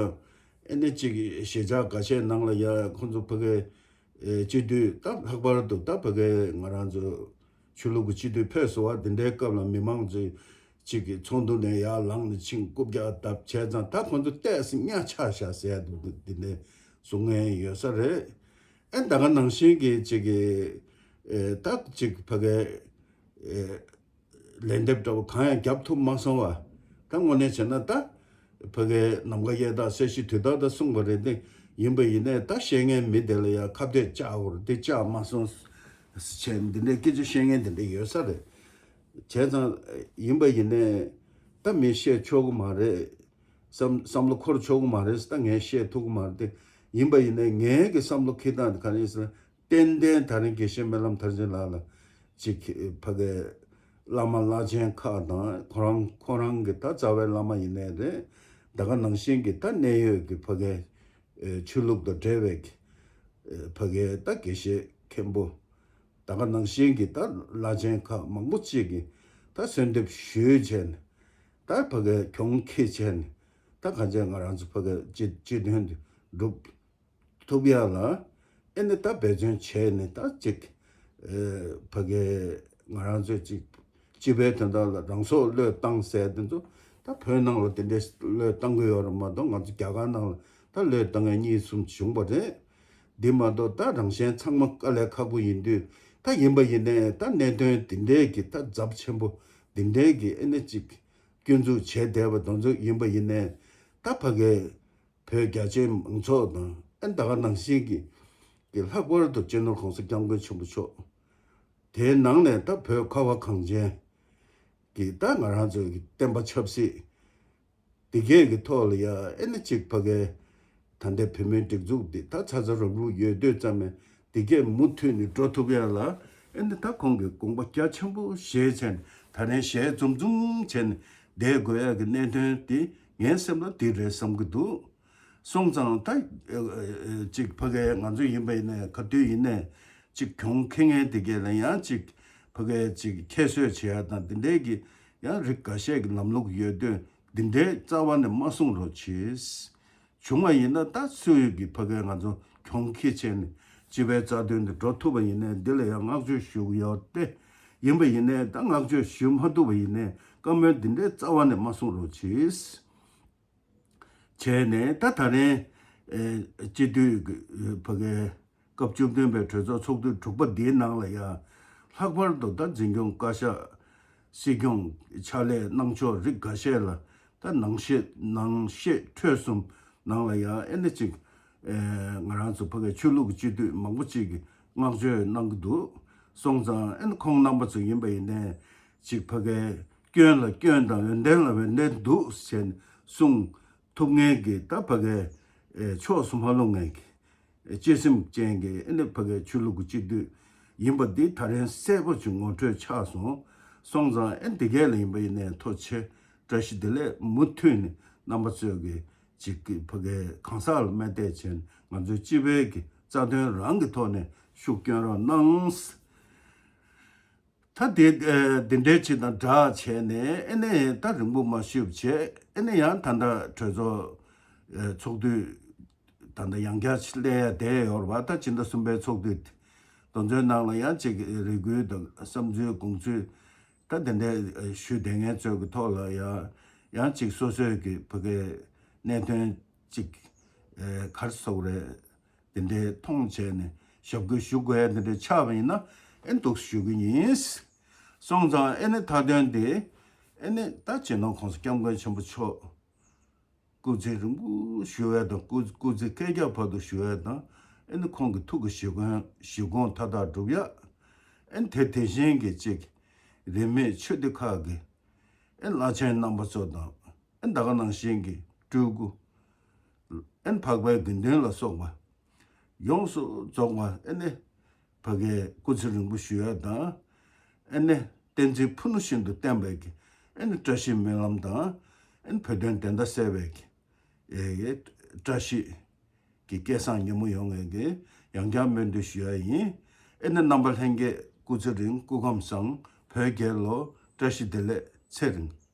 ཨེ་ནི་ཅིག་གཞིས་ཆགས་འགའ་ཤས་ནང་ལ་ཡ་ཁོ་ཚོ་ཕ་གའི་ཨེ་སྤྱི་འཐུས་ད་ལྷག་པར་དུ་ད་ཕ་གའི་ང་རང་ཚོ་ཆོས་ལུགས་ཀྱི་སྤྱི་འཐུས་ཕེབས་སོང་བ་དེ་འདྲའི་སྐབས་ལ་མི་མང་ཚོས་གཅིག་གིས་ཚོགས་འདུ་ནས་ཡར་ལངས་ནས་ཕྱིན་རྐུབ་བཀྱག་བརྡབས་བྱས་ཙང་ད་ཁོང་ཚོ་ཏོག་ཙམ་གཉའ་ཆག་ཤག་ཟེར་ཡ་འདུག་འདི་འདྲ་གསུང་མཁན་ཡོད་ས་རེད། ཨེ་ད་ག་ནང་བཞིན་གྱི་གཅིག་གིས་ཨེ་ད་གཅིག་ཕ་གའི་ཨེ་ལན་འདེབས་འདྲ་བོ་གང་ཡང་རྒྱབ་ཐུབ་མ་སོང་བ། ད་དངོས་གནས་བྱས་ན་ད་ཕ་གའི་ནམ་མཁའ་གཡའ་དག་ས་གཞི་དུས་དག་ད་གསུངས་པ་རེད་དེ། ཡིན་པ་ཡིན་ནའི་ད་བཤད་མཁན་མི་དེ་ལ་ཡང་ཁ་གཏད་བཅག་དགོས་རེད། དེ་བཅག་མ་སོང་བྱས་འདི་འདྲའི་སྐད་ཆ་བཤད་མཁན་དེ་འདྲ་ཡོད་ས་རེད། བྱས་ཙང་ཡིན་པ་ཡིན་ནའི་ད་མི་བཤད་ཆོག་གི་མ་རེད། བསམ་བསམ་བློ་འཁོར་ཆོག་གི་མ་རེད། ད་ངས་བཤད་ཐུབ་ཀྱི་མ་རེད་དེ། ཡིན་པ་ཡིན་ནའི་ངའི་གི་བསམ་བློ་འཁྱེར་སྟངས་དེ་ག་རེ་ཡིན་ཟེར་ན། ཏན་ཏན་ད་རིང་དགེ་བཤེས་སྨོན་ལམ་མཐར་ཕྱིན་ལགས་ལ་ཅིག་ཕ་གི་བླ་མ་བླ་ཆེན་ཁག་དང་ཁོ་རང་ཁོ་རང་གི་ད་རྩ་བའི་བླ་མ་ཡིན་ནའི་རེད། ད་ག་ནང་བཞིན་གྱི་ད་གནད་ཡོད་ཀྱི་ཕ་གི་ཆོས་ལུགས་དང་འབྲེལ་བའི་ཕ་གི་ད་དགེ་བཤེས་མཁན་པོ་ད་ག་ནང་བཞིན་གྱི་ད་བླ་ཆེན་ཁག་མང་པོ་ཅིག་གིས་ད་གསོལ་འདེབས་ཞུས་བྱས་ནས་ད་ཕ་གི་གྱོང་ཁེ་བྱས་ནས་ད་གང་བྱས་ང་རང་ཚོ་ཕ་གི་སྤྱི་སྤྱི་དོན་དུ་སྒྲུབ་ཐུབ་ཡག་ལ་ཨེ་ནི་ད་འབད་བརྩོན་བྱས་ནས་ད་ཅིག་ཨེ་ཕ་གི་ང་རང་ཚོས་ཅིག་སྤྱི་པའི་དོན་དག་ལ་རང་སྲོག་བློས་བཏང་ཟེར་དེ་ཚོ་ད་བོད་ནང་ལ་དེ་འདྲའི་བློས་བཏང་གི་ཡོད་རེད་མ་གཏོགས། ང་ཚོ་རྒྱ་གར་ནང་ལ་ད་བློས་བཏང་མཁན་གཉིས་གསུམ་བྱུང་བ་རེད། འདི་མ་གཏོགས་ད་རང་གཞན་ཚང་མ་དཀའ་ལས་ཁག་པོ་ཡིན་དུས། ད་ཡིན་པ་ཡིན་ནའི་ད་གནད་དོན་འདི་འདྲའི་གི་ད་ཚབས་ཆེན་པོ་འདི་འདྲའི་གི་ཨེ་ནི་ཅིག་སྐྱོན་འཛུགས་བྱས་བསྡད་པ་དེ་ཚོ་ཡིན་པ་ཡིན་ནའི་ད་ཕ་གི་བོད་རྒྱ་ཆེའི་མང་ཚོགས་དང་ཨེ་ད་ག་ནང་བཞིན་གྱི་གི་ལྷག་པར་དུ་སྤྱི་ནོར་༸གོང་ས་༸སྐྱབས་མགོན་ཆེན་པོ་མཆོག་དེའི་ནང་ནས་ད་བོད་ཁ་བ་གངས་ཅན་གྱི་ད་ང་རང་ཚོའི་གི་བསྟན་པ་ཆབ་སྲིད་འདི་གས་ཀྱི་ཐོག་ལ་ཡ་ཨེ་ནི་ཅིག་ཕ་གི་ད་ལྟའི་བོད་མིའི་སྒྲིག་འཛུགས་འདི་ད་ཚ་ཚ་རབ་རུབ་ཡོད་དུས་ཙམ་ནས་འདི་གས་མུ་མཐུད་ནས་འགྲོ་ཐུབ་ཡ་ལ་ཨེ་ནི་ད་ཁོང་གིས་དགོངས་པ་རྒྱ་ཆེན་པོ་བཞེས་བྱས་ནས་ད་རིང་ཞལ་འཛུམ་འཛུམ་བྱས་ནས་བསྡད་དགོས་ཡ་གི་གནད་དོན་འདི་ངའི་སེམས་ལ་འདི་རེད་བསམ་གྱི་འདུག་སོང་ཙང་ད་ཅིག་ཕ་གིའི་ང་ཚོ་ཡིན་པ་ཡིན་ནའི་ག་དུས་ཡིན་ནའི་ཅིག་གྱོང་ཁེ་མཁན་དེ་གས་ལ་ཡང་ཅིག་ཕ་གིའི་ཅིག་ཁྱད་གསོད་བྱེད་ཡ་དང་དེ་འདྲའི་གི་ཡང་རིགས་འགའ་ཤས་ཀྱི་ལམ་ལུགས་ཡོད་དུས་འདི་འདྲའི་རྩ་བ་ནས་མ་གསུང་རོགས་གྱིས། བྱུང་བ་ཡིན་ན་ད་སུ་ཡོད་ཀྱི་ཕ་གིའི་ང་ཚོ་གྱོང་ཁེ་བྱས་ནས་སྤྱི་པའི་རྩ་དོན་དུ་འགྲོ་ཐུབ་པ་ཡིན་ནའི་འདི་ལ་ཡང་བསྔགས་བརྗོད་ཞུ་གི་ཡོད་དེ། ཡིན་པ་ཡིན་ནའི་ད་བསྔགས་བརྗོད་ཞུ་མ་ཐུབ་པ་ཡིན་ནའི་བཀའ་མོལ་འདི་འདྲའི་རྩ་བ་ནས་མ་གསུང་རོགས་གྱིས། བྱས་ནས་ད་ད་རིང་ཨེ་སྤྱི་འཐུས་ཀྱི་ཕ་གིའི་སྐབས་བཅུ་བདུན་པའི་གྲོས་ཚོགས་ཚོགས་དུས་དྲུག་པ་འདིའི་ནང་ལ་ཡང་ལྷག་པར་དུ་ད་འཛིན་སྐྱོང་བཀའ་ཤག་སྲིད་སྐྱོང་ཕྱག་ལས་གནང་ཕྱོགས་རིགས་འགའ་ཤས་ལ་ད་ནང་བཤད་ནང་བཤད་འཕྲོས་གསུམ་ནང་ལ་ཡང་ཨེ་ནི་ཅིག་ཨེ་ང་རང་ཚོ་ཕ་གིའི་ཆོས་ལུགས་ཀྱི་སྤྱི་འཐུས་མང་པོ་ཅིག་གིས་བསྔགས་བརྗོད་གནང་གི་འདུག་སོང་ཙང་ཨེ་ནི་ཁོང་རྣམ་པ་ཚོ་ཡིན་པ་ཡིན་ནའི་ཅིག་ཕ་གིའི་སྐྱོན་ལ་སྐྱོན་དང་ཡོན་ཏན་ལ་ཡོན་ཏན་འདུག་ཟེར་ནས་གསུངས་ཐུབ་མཁན་གྱི་ད་ཕ་གིའི་ཨེ་ཕྱོགས་སུ་མ་ལྷུང་མཁན་གྱི་ཨེ་གཅེས་སེམས་ཅན་གྱི་ཨེ་ནི་ཕ་གིའི་ཆོས་ལུགས་ཀྱི་སྤྱི་འཐུས་ཡིན་པ་འདི་ད་རིང་གསལ་པོ་ཅིག་ངོ་འཕྲོད་ཆགས་སོང་། སོང་ཙང་ཨེ་འདི་གས་ལ་ཡིན་པ་ཡིན་ནའི་ཐུགས་རྗེ་ཆེ་བཀྲ་ཤིས་བདེ་ལེགས། མུ་མཐུད་ནས་རྣམ་པ་ཚོས་ཀྱི་ཅིག་གི་ཕ་གིའི་གང་ཟག་ལ་མ་བལྟས་བྱས་ང་ཚོའི་སྤྱི་པའི་གི་རྩ་དོན་རང་གི་ཐོག་ནས་ཤུགས་སྐྱོན་རོགས་གནང་། ད་དེ་ཨེ་འདི་འདྲའི་ཅིག་དང་སྦྲགས་བྱས་ནས་ཨེ་ནས་ད་རིང་པོ་མ་བཞུགས་བྱས་ཨེ་ནས་ཡང་ད་ལྟ་གྲོས་ཚོགས་ཨེ་ཚོགས་དུས་ད་ལྟ་ཡང་བསྐྱར་སླེབས་ཡ་བསྡད་ཡོད་རེད་པ། ད་ཕྱི་ཟླ་གསུམ་པའི་ཚོགས་དུས་དེ་ཚོའི་ནང་ལ་ཡང་ཅིག་རེ་སྐུལ་དང་བསམ་ཚུལ་དགོངས་ཚུལ་ད་དེ་འདྲའི་ཨེ་ཞུ་བསྡད་མཁན་ཚོའི་གི་ཐོག་ལ་ཡང་ཡང་ཅིག་སོ་སོའི་གི་ཕ་གིའི་གནད་དོན་ཅིག་ཨེ་ག་རེ་ཟེར་དགོས་རེད། དེ་འདྲའི་མཐོང་བྱས་ནས་ཞབས་སྐུལ་ཞུ་དགོས་ཡ་དེ་འདྲའི་ཆགས་པ་ཡིན་ན་ཨེ་འདུག་ཞུ་གི་ཡིན། སོང་ཙང་ཨེ་ནི་མཐའ་དོན་དེ་ཨེ་ནི་ད་སྤྱི་ནོར་༸གོང་ས་༸སྐྱབས་མགོན་ཆེན་པོ་མཆོག་སྐུ་ཚེ་རིང་པོ་བཞུགས་ཡ་དང་སྐུ་སྐུ་ཚེ་བསྐལ་བརྒྱ་བར་དུ་བཞུགས་ཡ་དང་ཨེ་ནི་ཁོང་གི་ཐུགས་ཀྱི་བཞེད་དགོངས་བཞེད་དགོངས་མཐའ་དག་སྒྲུབ་ཡ་ཨེ་ནི་དེ་དེ་བཞིན་གྱི་ཅིག་རིས་མེད་ཆོས་སྡེ་ཁག་གི་ཨེ་བླ་ཆེན་རྣམ་པ་ཚོ་དང་ཨེ་ད་ག་ནང་བཞིན་གྱི་སྤྲུལ་སྐུ། ཨེ་འཕགས་པའི་དགེ་འདུན་ལ་སོགས་པ་ཡོངས་སུ་རྫོགས་པ་ཨེ་ནི་ཕ་གིའི་སྐུ་ཚེ་རིང་པོ་ཞུ་ཡ་དང་ཨེ་ནི་བསྟན་འཛིན་ཕུ་ནུ་བཞིན་དུ་བསྟེན་པའི་གི་ཨེ་ནི་བཀྲ་ཤིས་སྨོན་ལམ་དང་ཨེ་ནི་བོད་དོན་བདེན་མཐའ་གསལ་བའི་གི་ཨེ་བཀྲ་ཤིས་ཀྱི་སྐལ་བཟང་ཉིན་མོ་ཡོང་བའི་གི་ཡང་བསྐྱར་སྨོན་འདུན་ཞུ་ཡ་ཡིན། ཨེ་ནི་རྣམ་པ་ལྷན་རྒྱས་སྐུ་ཚེ་རིང་སྐུ་ཁམས་བཟང་། བོད་རྒྱལ་ལོ། བཀྲ་ཤིས་བདེ་ལེགས། ཚེ་རིང་།